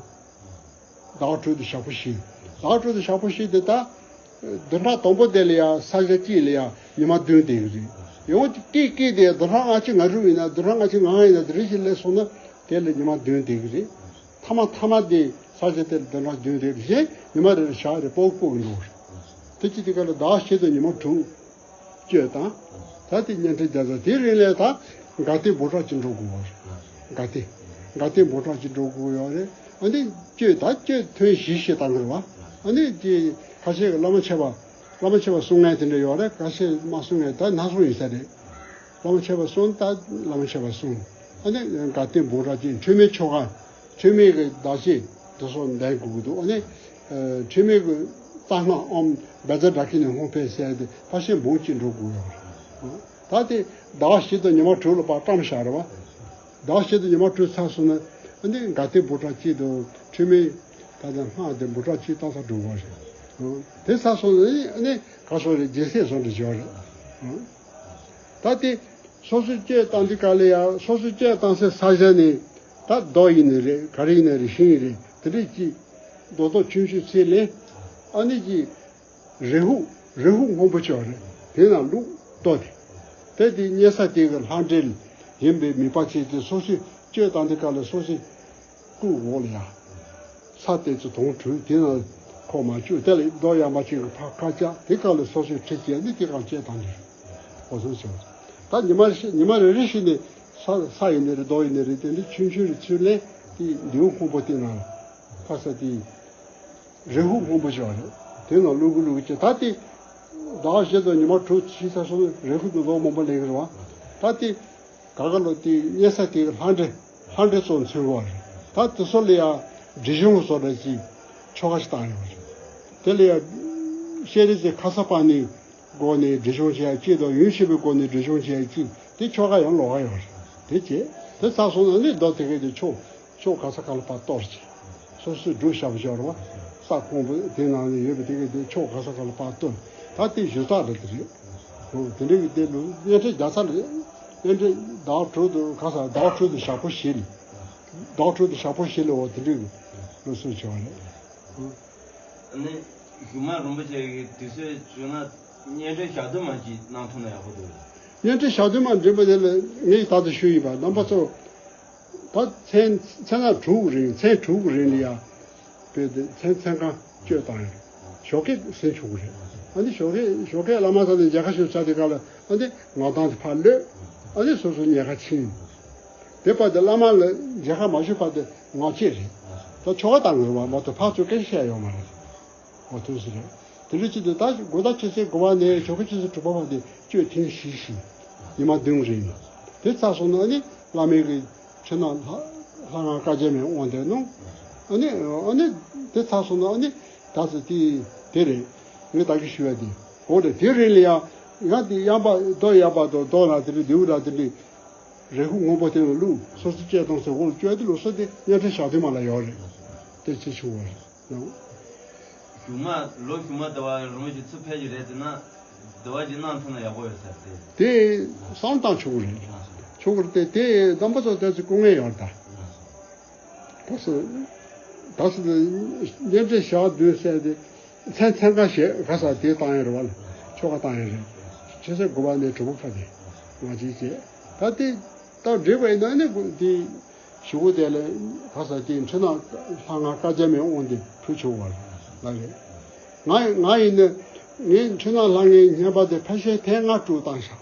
ཟླ་བ་དྲུག་ཏུ་ཞག་པོ་བཞི། ཟླ་བ་དྲུག་ཏུ་ཞག་པོ་བཞི་དེ་ད། བདུན་ཕྲག་དང་པོ་དེ་ལ་ཡང་ས་ཞག་གཅིག་ལ་ཡང་ཉི་མ་བདུན་བསྡད་ཀྱི་རེད། ཡང་གཅིག་གཅིག་དེ་བདུན་ཕྲག་ལྔ་བཅུ་ང་དྲུག་ཡིན་ན་བདུན་ཕྲག་ལྔ་བཅུ་ང་ལྔ་ཡིན་ན་དེ་རེ་ཞིག་སླེབས་སོང་ན་དེ་ལ་ཉི་མ་བདུན་བསྡད་ཀྱི་རེད། ཐ་མ་ཐ་མ་དེ་ས་ཞག་དེ་ལ་བདུན་ཕྲག་བདུན་བསྡད་ཀྱི་རེད། ཉི་མ་རེ་རེ་ཞག་རེ་སྤོ་སྤོ་གི་འགྲོ་གི་རེད། དེ་གཅིག་དེ་ག་ལ་ཟླ་བ་ཕྱེད་དང་ཉི་མ་དྲུག་གཅོད་དང་། ད་དེ་བསྙེན་ཁྲིད་བརྒྱ་རྩ་དེ་རིང་ལས་ད་དགའ་སྟོན་འབུམ་ཕྲག་གཅིག་འགྲོ་དགོས་པ་རེད། དགའ་སྟོན། དགའ་སྟོན་འབུམ་ཕྲག་གཅིག་འགྲོ་དགོས་ཡོད་རེད། ཨ་ནི་གཅོད་ད་གཅོད་ཐུན་བཞི་ཞེས་བཏང་གི་རེད་བ། ཨ་ནི་དེ་ཁ་ཤས་ཀྱི་བླ་མ་མཆོད་པ། བླ་མ་མཆོད་པ་གསུང་མཁན་དེ་འདྲ་ཡོད་རེད། ཁ་ཤས་མ་གསུང་མཁན་ད་སྣ་ཚོགས་ཡིན་ས་རེད། བླ་མ་མཆོད་པ་གསུང་ད་བླ་མ་མཆོད་པ་གསུང་། ཨ་ནི་དགའ་སྟོན་འབུམ་ཕྲག་གཅིག་ཁྲོས་མའི་ཆོ་ག་ཁྲོས་མའི་གི་བདག་བསྐྱེད་དེ་ཚོ་འདོན་དགོས་ཀྱི་འདུག་ཨ་ནི། ཨ་ཁྲོས་མའི་གི་རྩ་སྔགས་ཨོཾ་བཛྲ་ཌཱ་ཀི་ཎི་ཧཱུྃ་ཕཊ་ཟེར་ཏེ་ཕར་ཕྱིན་འབུམ་གཅིག་འགྲོ་དགོས་ཡོད་རེད། ད་དེ་ཟླ་བ་བཞི་དང་ཉི་མ་དྲུག་ལ་ཕར་བཀྲམ་བཞག་རེད་བ། ཟླ་བ་བཞི་དང་ཉི་མ་དྲུག་ཚར་སོང་ན་ཨ་ནི་དགའ་སྟོན་འབུམ་ཕྲག་གཅིག་དང་ཁྲོས་མའི་ད་ལྟ་སྔགས་དེ་འབུམ་ཕྲག་གཅིག་བཏང་ཚར་འགྲོ་དགོས་རེད། དེ་ཚར་སོང་ན་ཨ་ནི་ག་སོང་རེད། རྒྱལ་སྲས་བཟོ་འདྲ་བྱེད་རེད། ད་དེ། སོ་སོས་གཅོད་བཏང་དུས་སྐབས་ལ་ཡང་སོ་སོས་གཅོད་བཏང་སའི་ས་ཞག་ནས་ད་རྡོ་ཡིན་ནི་རེད། ག་རེ་ཡིན་ནི་རེད། ཤིང་ཡིན་རེད། དེ་འདྲས་ཀྱི་རྡོ་རྡོ་ཆུང་ཆུང་ཚིག་ལེན། ཨ་ནི་ཀྱི་རེ་ཧུ་རེ་ཧུ་སྔོན་པོ་ཅིག་ཡོད་རེད། དེ་ནང་བླུགས་རྡོ་དེ། དེ་དེ་བསྙེན་ས་དེ་གི་ལྷ་འདྲེ་ཡིན་པའི་མིག་དཔེ་བྱས་ཏེ་སོ་སོས་གཅོད་བཏང་དུས་སྐབས་ལ་སོ་སོས། སྐུ་འོག་ལ་ཡ། ས་དེ་ཚོ་དོང་དྲུད་དེ་ནང་ཁོག་མ་བཅུག་དེ་ལ་རྡོ་ཡང་མ་བཅུག་གི་ཕར་ཁ་བཅག་དེ་སྐབས་ལ་སོ་སོའི་ཁྲི་བཅད་ནི་དེ་གང་བཅད་བཏང་ནས་འོ་སོང་ཆེ་བ། ད་ཉི་མ་རེ་ཉི་མ་རེ་རེ་བཞིན་ནས་ས་ས་ཡིན་ནི་རེད། རྡོ་ཡིན་ནི་རེད། དེ་འདྲ་ཆུང་ཆུང་རེ་ཚུར་ལེན་དེ་མདེའུ་སྔོན་པོ་དེ་ནང་ལ་ཁ་ས་དེ་རེ་ཧུ་སྔོན་པོ་ཞིག་རེད། དེ་ནང་བླུག་གི་བླུག་གི་ད་དེ་ཟླ་བ་བཞི་དང་ཉི་མ་དྲུག་ཕྱིན་ཚར་སོང་ན་རེ་ཧུ་དེ་ལོ་མང་པོ་ལེན་གི་རེད་བ། ད་དེ། ག་ག་ལོ་དེ་གཉན་ས་དེ་ལྷ་འདྲེ་ལྷ་འདྲེ་ཚོ་འཚོལ་བ་རེད། ད་དེ་ཚོ་ལ་ཡང་སྒྲིབ་སྦྱོང་བཟོ་འདྲ་ཅིག་ཆོ་ག་ཞིག་བཏང་ཡོད་རེད། དེ་ལ་ཡང་སྤྱན་རས་གཟིགས་ཁ་སརྤ་ཎའི་སྒོ་ནས་སྒྲིབ་སྦྱོང་བྱེད་ཡ་གཅིག་དང་ཡུམ་ཆེན་པོའི་སྒོ་ནས་སྒྲིབ་སྦྱོང་བྱེད་ཡ་གཅིག་དེ་ཆོ་ག་ཡང་ལོགས་ཀ་ཡོད་རེད། དེ་བྱས་དེ་ཚར་སོང་ན་ནི་རྡོ་དེ་གས་དེ་ཆོ། ཕྱོགས་ག་ས་ག་ལ་ཕར་གཏོར་ཅིག་སོ་སོའི་སྒྲུབ་བྱ་བ་སྦྱོར་བ། ས་ཁོང་པོ་དེ་ནང་ལ་ཡོད་པ་དེ་གས་དེ་ཕྱོགས་ག་ས་ག་ལ་ཕར་གཏོར། ད་དེ་ཞུ་ཚགས་རེད་དེ་རེད། འོ་དེ་འདྲ་གི་དེ་ལུ་བསྙེན་ཁྲིད་བརྒྱ་རྩ་རེད། བསྙེན་ཁྲིད་ཟླ་བ་དྲུག་ཏུ་ག་ས་ཟླ་བ་དྲུག་ཏུ་ཞག་པོ་བཞི་ལ། ཟླ་བ་དྲུག་ཏུ་ཞག་པོ་བཞི་ལ་འོ་དེ་འདྲ་གི་ལུགས་སྲོལ་བྱུང་བ་རེད། ཨ་ནི་གཞུག་མ་རིན་པོ་ཆེ་གི་དུས་ཚོད་བྱུང་ན་བསྙེན་ཁྲིད་ཞག་བདུན་མ་ཅིག་གནང་ཐུབ་ན་ཡག་པོ་འདུག་བསྙེན་ཁྲིད་ཞག་བདུན་མ་འགྲིམ་པ་དེ་ལ་ངས་ད་ལྟ་ཞུས་ཡིན་པ་རྣམ་པ་ཚོ། ད་མཚན་མཚན་ལྔ་དྲུག་རིང་མཚན་དྲུག་རིང་ལ་ཡ། དཔེ་དེ་མཚན་མཚན་གང་གཅོད་བཏང་ཡོད། ཞོགས་ཀས་ཟིན་ཆོག་གི་རེད། ཨ་ནི་ཞོགས་ཀས་ཞོགས་ཀས་བླ་མ་ས་ནས་མཇལ་ཁ་ཞུ་ཚར་དེ་ག་ལ་ཨ་ནི་ངག་དང་དེ་ཕར་གློད། ཨ་ནི་སོ་སོ་ཉལ་ཁ་ཕྱིན། དེ་བར་དུ་བླ་མ་ལ་མཇལ་ཁ་མ་ཞུ་བར་དུ་ངག་བཅད་རེད། ད་ཆོ་ག་བཏང་གི་རེད་བ་མ་གཏོགས་ཕར་ཚུར་སྐད་ཆ་བཤད་ཡོད་མ་རེད། འོ་དུས་སུ་རེད། དེ་འདྲ་ཅིག་དུས་ད་དགོང་དག་ཆུ་ཚོད་དགུ་པ་ནས་ཞོགས་ཀའི་ཆུ་ཚོད་དྲུག་པ་བར་དུ་གཅོད་ཐེངས་བཞི་བཞི། ཉི་མ་བདུན་རིང་། དེ་ཚར་སོང་ན་ཨ་ནི་བླ་མའི་གི་ཕྱི་ནང་ལྷ་ལྷ་ཁང་བཀའ་རྒྱ་མའི་དབང་དེ་གནང་། ཨ་ནི་ཨ་ནི་དེ་ཚར་སོང་ན་ཨ་ནི་ད་ཚོད་དེ་དེ་རེད། ངས་ད་གི་ཞུ་ཡ་དེ་འོ་རེད། དེ་རིང་ལ་ཡང་ཡང་དེ་ཡང་པ་རྡོ་ཡང་པ་དང་རྡོ་ན་དེ་རིང་རྡེའུ་ར་དེ་རིང་རེ་ཧུ་སྔོན་པོ་དེ་ལ་བླུགས་སོ་སོ་གཅོད་བཏང་ཚེ་འོ་གཅོད་དེ་ལོ་སོ་དེ་བསྙེན་ཁྲིད་ཞག་བདུན་མ་ལ་ཡོད་རེད། དེ་ཅི་ཆུ་བ་རེད། གཞུག་མ་ལོ་གཞུག་མ་ཟླ་བ་རིང་པོ་ཞིག་ཚུར་ཕེབས་ཀྱི་རེད་ཟེར་ན། ཟླ་བ་གཅིག་གནང་ཐུབ་ན་ཡག་པོ་ཡོད་ས་རེད། དེ་བསམ་བཏང་ཆོག་གི་རེད། ཆོག་གི་རེད་དེ། དེ་རྣམ་པ་ཚོ་ལྟ་ཚུལ་སྐུ་ངལ་ཡོད་རེད་ད། ད་སུ་ད་སུ་གཉེན་འབྲེལ་ཞག་བདུན་ཟེར་ཏེ། མཚན་མཚན་ཁ་ཞེས་ག་ས་དེ་བཏང་ཡོད་རེད་བ། ལ་ཆོ་ག་བཏང་ཡོད་རེད། ཆེ་ས་དགུ་པ་ནས་དྲུག་པ་ཁ་དེ་ང་ཅིག་བྱས། ད་དེ་ད་འགྲིག་པ་ཡིན་ན་ནི་དེ་ཞུ་གུ་དེ་ལ་ག་ས་དེ་འཕྲིན་ནང་ལྷ་ང་བཀའ་རྒྱ་མའི་དབང་དེ་ཕུལ་ཆོག་བར་ལ་རེད། ང་ང་ཡིན་ན་ངའི་འཕྲིན་ནང་ལྷ་ངའི་བསྙེན་པ་དེ་ཕལ་ཆེར་ཐེངས་ལྔ་དྲུག་བཏང་ཤག་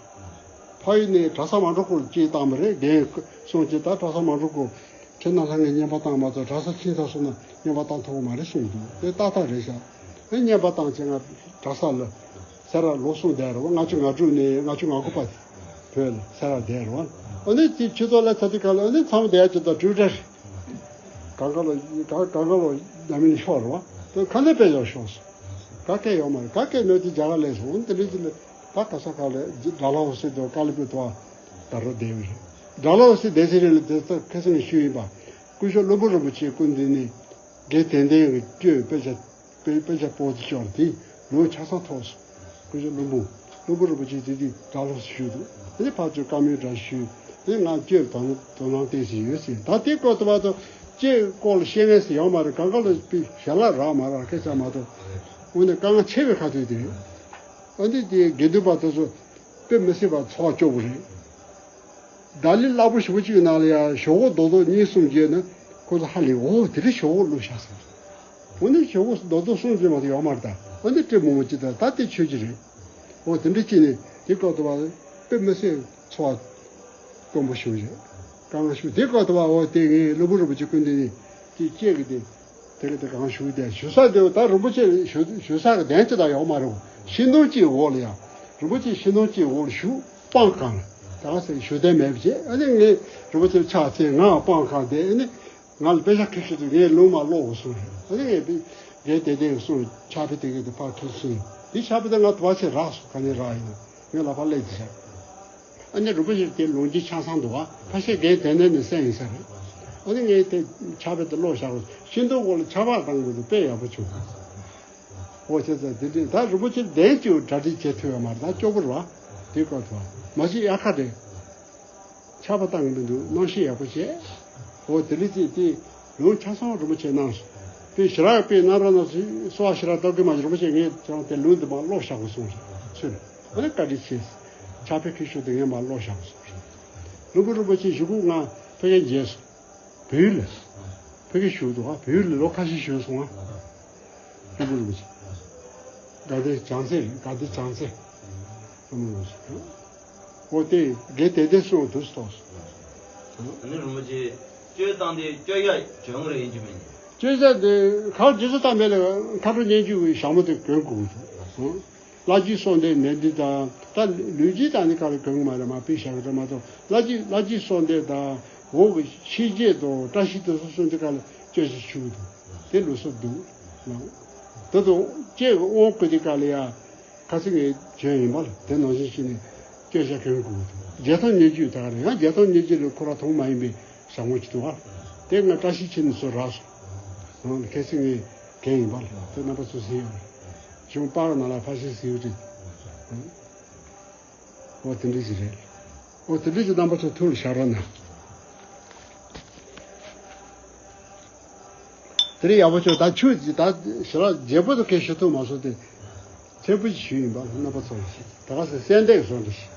ཕ་ཡུལ་ནས་གྲྭ་ས་མ་འགྲོ་སྐོར་ཅིག་བཏང་བ་རེད། རྒན་གསུང་གཅིག་ད་གྲྭ་ས་མ་འགྲོ་སྐོར་ཁྱེད་རྣམས་ལྷ་ངའི་བསྙེན་པ་བཏང་མ་ཐུབ། གྲྭ་ས་ཕྱིན་ཚར་སོང་ན་བསྙེན་པ་བཏང་ཐུབ་ཀྱི་མ་རེད་གསུངས་འདུག་དེ་ཏག་ཏག་རེད་ཤག་ཨེ་བསྙེན་པ་བཏང་བྱས་ང་གྲྭ་ས་ལ་སེ་ར་ལོ་གསུམ་བསྡད་རེད་བ། ལྔ་བཅུ་ང་དྲུག་ནས་ལྔ་བཅུ་ང་དགུ་བར་བོད་ལ་སེ་ར་བསྡད་རེད་བ། ཨ་ནི་དེ་ཆུ་ཚོད་ལ་ཚ་དུས་ག་ལ་ཨ་ནི་མཚམས་བསྡད་ཀྱི་ད་གྲུབ་འབྲས་རེད། གང་ག་ལ་གང་གང་ག་ལ་ཡ་མིན་ཤོར་བ། དེ་ཁ་ནས་དཔེ་ཡག་ཤོར་སོང་། ག་གེ་ཡོད་མ་རེད། ག་གེ་མེད་དེ་རྒྱ་གར་ལས་སོང་། དེ་འདྲ་ཅིག་ལ་ད་ག་ས་ག་ལས་དགྲ་ལྷ་འོད་ཟེར་དུ་ཀ་ལི་པོ་ཏོ་ད་རུ་བསྡད་ཡོད་རེད། དགྲ་ལྷ་འོད་ཟེར་སྡེ་ཚན་རེ་ལ་དེ་ལྟར་ཁ་སང་ཞུས་ཡིན་པ། སྐུ་ཞབས་བློན་པོ་རིན་པོ་ཆེའི་སྐུ་མདུན་ནས་དགེ་དེ་ལྡན་གྱི་སྐྱོན་དཔེ་ཆ་དཔེ་དཔེ་ཆ་པོ་ཏི་ཅོར་དེ་ལོ་ཆ་ཚང་ཐོག་སོང་། སྐུ་ཞབས་བློན་པོ་བློན་པོ་རིན་པོ་ཆེ་དེ་དུས་གྲྭ་ལོག་ཞུས་འདུག་དེ་ཕར་ཚུར་བཀའ་མོལ་འདྲ་ཞུས། དེ་ང་ཅོས་དོ་དོ་སྣང་བསྟན་བཞིན་ཡོད་ཟེར། ད་དེ་སྐོར་དུ་བ་དང་ཅེས་སྐོར་ལ་བཤད་མཁན་ཟེར་ཡོད་མ་རེད། གང་ག་ལ་དཔེ་ཞལ་ལག་རག་མ་རག་སྐད་ཆ་མ་གཏོགས། འོ་ན་དཀའ་ངལ་ཆེ་བའི་ཁ་ཐུག་དེ་རེད། ཨ་འདི་དེ་དགེ་འདུན་པ་དེ་ཚོ་དཔེ་མི་སྲིད་པ་ཚོགས་སྐྱོ་བོ་རེད། ད་ལི་སླ་པོ་ཞེ་པོ་གཅིག་ནང་ལ་ཡང་ཞོག་ཁོག་རྡོག་རྡོག་གཉིས་གསུམ་བརྗེས་ན་ཁོ་ཚོ་ཧ་ལས། འོ་དེ་རིང་ཞོག་ཁོག་བླུགས་བཞག་ཟེར། འོ་ནི་ཞོག་ཁོག་རྡོག་རྡོག་གསུམ་བརྗེས་མ་གཏོགས་ཡོད་མ་རེད། ད་འོ་ནི་སྤྲེལ་མོ་མོ་གཅིག་དང་ད་དེ་ཆོས་ཀྱི་རེད། འོ་དེ་འདྲ་གཅིག་ནས་དེ་སྐབས་དུ་བ་དཔེ་མི་སྲིད་ཚོར་བ་དཀོན་པོ་ཞིག་རེད། དཀའ་ངལ་ཞིག་དེ་སྐབས་དུ་བ་འོ་དེ་ངས་བློན་པོ་རིན་པོ་ཆེ་སྐུ་མདུན་ནས་དེ་སྐྱེས་ཀྱི་དེ། དེ་ག་དེ་གང་ཞུ་དེ་ཞུ་ས་དེ་ད་རིན་པོ་ཆེ་ཞུ་ཞུ་ས་གི་གདན་ཅི་ད་ཡོག་མ་རེད། ཤིང་སྡོང་གཅིག་འོག་ལ་ཡང་རིན་པོ་ཆེ་ཤིང་སྡོང་གཅིག་འོག་ལ་བཞུགས། སྤང་གང་ད་ཟེར་ཞུ་དེ་མེད་པ་བྱས། ཨ་ནི་ངས་རིན་པོ་ཆེ་ཕྱག་འཚལ། ང་སྤང་གང་དེ་ཨ་ནི་ང་ལ་དཔེ་ཆ་ཁྲིད་ཤེས་དུས་ངས་ལུང་མ་ཀློག་གོ་གསུངས་རེད། ཨ་ནི་ངས་དེ་དེ་དེ་གསུངས། ཕྱག་དཔེ་དེ་ག་དེ་ཕར་ཁྲིད་སོང་། དེ་ཕྱག་དཔེ་དེ་ང་དུ་བ་ཆེ་རག་སོང་། ག་ནས་རག་ཡིན་ན་ངས་ལ་ཕར་སླེབས་ཀྱི་ཤག་ཨ་ནི་རིན་པོ་ཆེ་དེ་ལུང་གཅིག་ཆ་ཚང་འདུག་བ། ཁ་ཤས་རྒན་དེ་ནས་ནས་གསན་ཡིན་ས་རེད། ཨ་ནི་ངས་དེ་ཕྱག་དཔེ་དེ་ཀློག་བཞག་གོ། ཤིང་སྡོང་འོག་ལ་ཆར་པ་བཏང་དགོས་འདུག་དཔེ་ཡག་པོ་བྱུང་། འོ་བྱས་ཙང་དེ་འདྲས་ད་རིན་པོ་ཆེ་གདན་གཅིག་གྲ་སྒྲིག་བྱེད་ཐུབ་ཡོད་མ་རེད། ད་སྐྱོ་པོ་རེད་བ། དེ་སྐབས་དུ་བ་མ་གཞི་དབྱར་ཁ་རེད། ཆར་པ་བཏང་གི་མི་འདུག་གནམ་གཤིས་ཡག་པོ་བྱས། འོ་དེ་འདྲས་ཅིག་དེ་ལུང་ཆ་ཚང་རིན་པོ་ཆེ་གནང་སོང་། དཔེ་ཞེ་དྲག་དཔེ་གནང་རོགས་གནང་ཟེར་གསོལ་བ་ཞེ་དྲག་བཏབ་གི་མ་རེད། རིན་པོ་ཆེ་ངས་ཀྱང་དེ་ལུང་འདི་མ་ཀློག་བཞག་གོ་གསུངས་རེད་ཚུལ། ཨ་ནི་བཀའ་དྲིན་ཆེ། ཕྱག་དཔེ་ཁྱེར་ཤོག་དེ་ངས་མར་ཀློག་བཞག་གོ་གསུངས་རེད། ལུང་པ་རིན་པོ་ཆེ་གཞུག་གུ་ང་ཕ་གིར་མཇལ་སོང་། བོད་ཡིག་ལ། ཕ་གིར་བཞུགས་འདུག་ག་བོད་ཡིག་ལ་ལོ་ཁ་ཤས་བཞུགས་སོང་ང་། ལུང་པ་རིན་པོ་ཆེ། དགའ་ལྡན་བྱང་རྩེ་རེད། དགའ་ལྡན་བྱང་རྩེ། ལུང་པ་རིན་པོ་ཆེ། འོ་དེ་དགེ་དེ་དེ་སོང་དུས་སུ་ཐོག་སོང་། ཨ་ནི་རིན་པོ་ཆེ་སྐྱོན་བཏང་དེ་སྐྱོན་ཡག་བྱུང་རེད་ཡིན་གྱི་མིན། སྐྱོན་ཡག་དེ་ག་རེ་རྗེས་སུ་བཏང་མེད་ལ་མཁའ་འགྲོ་སྙན་བརྒྱུད་ཀྱི་ཞྭ་མོ་དེ་གྱོན་དགོས་འདུག་བླ་བརྒྱུད་གསོལ་འདེབས་ནས་འདི་དང་ད་ལུས་རྒྱུད་དང་ནི་ག་ལ་གང་མ་རེད། མ་དཔེ་བཞག་གི་རེད་མ་གཏོགས་བླ་བརྒྱུད་བླ་བརྒྱུད་གསོལ་འདེབས་དང་འོག་གི་ཤིས་བརྗོད་དང་བཀྲ་ཤིས་དེ་ཚོ་གསུངས་དུས་ག་ལ་སྐྱོན་ཞིག་ཞུ་གི་འདུག་དེ་ལུགས་སྲོལ་འདུག་ལ། དེ་དང་བཅས་ཀྱི་དབང་བསྐུར་དུས་ག་ལ་ཡ་ཁ་སང་ངས་བྱོན་ཡིན་པ་ལ་དེ་ནང་བཞིན་བྱས་ནས་སྐྱོན་བཤད་གང་དགོས་འདུག་རྒྱལ་ཐང་སྙན་བརྒྱུད་ད་ག་ལ་ཡང་རྒྱལ་ཐང་སྙན་བརྒྱུད་ལ་ཁོ་ར་མཐོང་མ་ཡིན་པའི་ཞྭ་མོ་ཅིག་འདུག་བ། དེ་ང་བཀྲ་ཤིས་འཁྱིལ་ནས་ཚུར་རག་སོང་། ཁ་སང་ངས་གང་ཡིན་པ་ལ་དེ་རྣམ་པ་ཚོ་གཟིགས་ཡོད་རེད། གཞུང་པར་ནང་ལ་ཕལ་ཆེར་གཟིགས་ཡོད་རེད། འོ་དེ་འདྲ་ཞིག་རེད། འོ་དེ་འདྲ་ཞིག་རྣམ་པ་ཚོ་ཐུགས་ལ་བཞག་རོགས་གནང་། དེ་རིང་ཡག་པོ་བྱུང་། ད་ཆུ་ད་ཞེ་དྲག་རྒྱས་པོ་དུ་སྐད་ཞུ་ཐུབ་མ་སོང་སྟེ། ཕྲན་བུ་ཞིག་ཞུས་ཡིན་པ་རྣམ་པ་ཚོ་ད་ག་ཟེ་གསལ་འདེབས་བཟོ་འདྲ་ཞིག་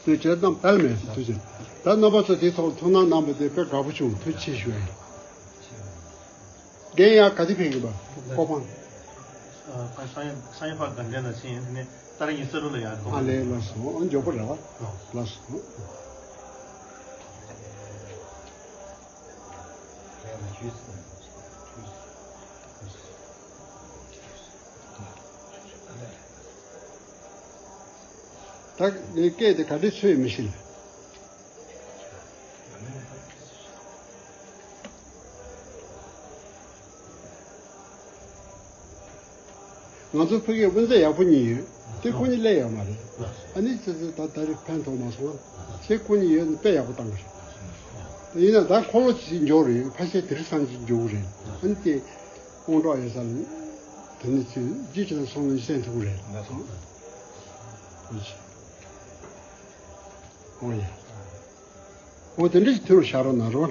དུས་ཆེན་གཏམ་དལ་མེད་དུས་ཆེན། ད་རྣམ་པ་ཚོ་དེའི་ཐོག་ཐུགས་སྣང་གནང་བ་དེ་དཔེ་དགའ་པོ་བྱུང་། ཐུགས་རྗེ་ཆེ་ཞུ་ཡ་ཡིན། རྒན་ཡང་ག་དུས་ཕེབས་ཀྱི་པ། ཀོ་ཕང་། ཨ། ཁ་སང་ཉིན་སང་ཉིན་ཕར་དགའ་ལྡན་ལ་ཕྱིན། ཡིན་ནས་ད་རིང་ཉི་ཤུ་རྩ་དྲུག་ལ་ཡར་ཐོག་ཨ་ལས་ལགས་སོ། མགྱོགས་པོ་རེད་བ། ལགས་སོ། ད་ངའི་སྐད་དེ་ག་འདྲས་ཚོད་མི་ཤེས་ལ། ང་ཚོ་ཕ་གིར་དབུ་མཛད་ཡག་པོ་གཉིས་ཡོད། དེ་ཁོ་གཉིས་སླེབས་ཡོད་མ་རེད། ཨ་ནི་ཚེ་ཚེ་ད་ད་རེས་ཕན་ཐོགས་མ་སོང་ང་། ཁྱེད་ཁོ་གཉིས་ཡོད་ནི་དཔེ་ཡག་པོ་བཏང་གི་རེད། ཡིན་ན་ད་འཁོར་ལོ་ཅིག་འཇོག་རེད། ཕལ་ཆེར་དེ་རིང་སང་ཉིན་འཇོག་གི་རེད། ཨ་ནི་དེ་དབང་གྲགས་ཡོད་ས་ལ་དེ་ནི་ཚེ་རྗེས་ཀྱི་ལ་སོང་ནས་གསན་ཐུབ་ཀྱི་རེད། ཨོ་ཡ། ཨོ་དེ་འདྲ་ཞིག་ཐོན་རུ་ཤར་རོ་ན་རོ།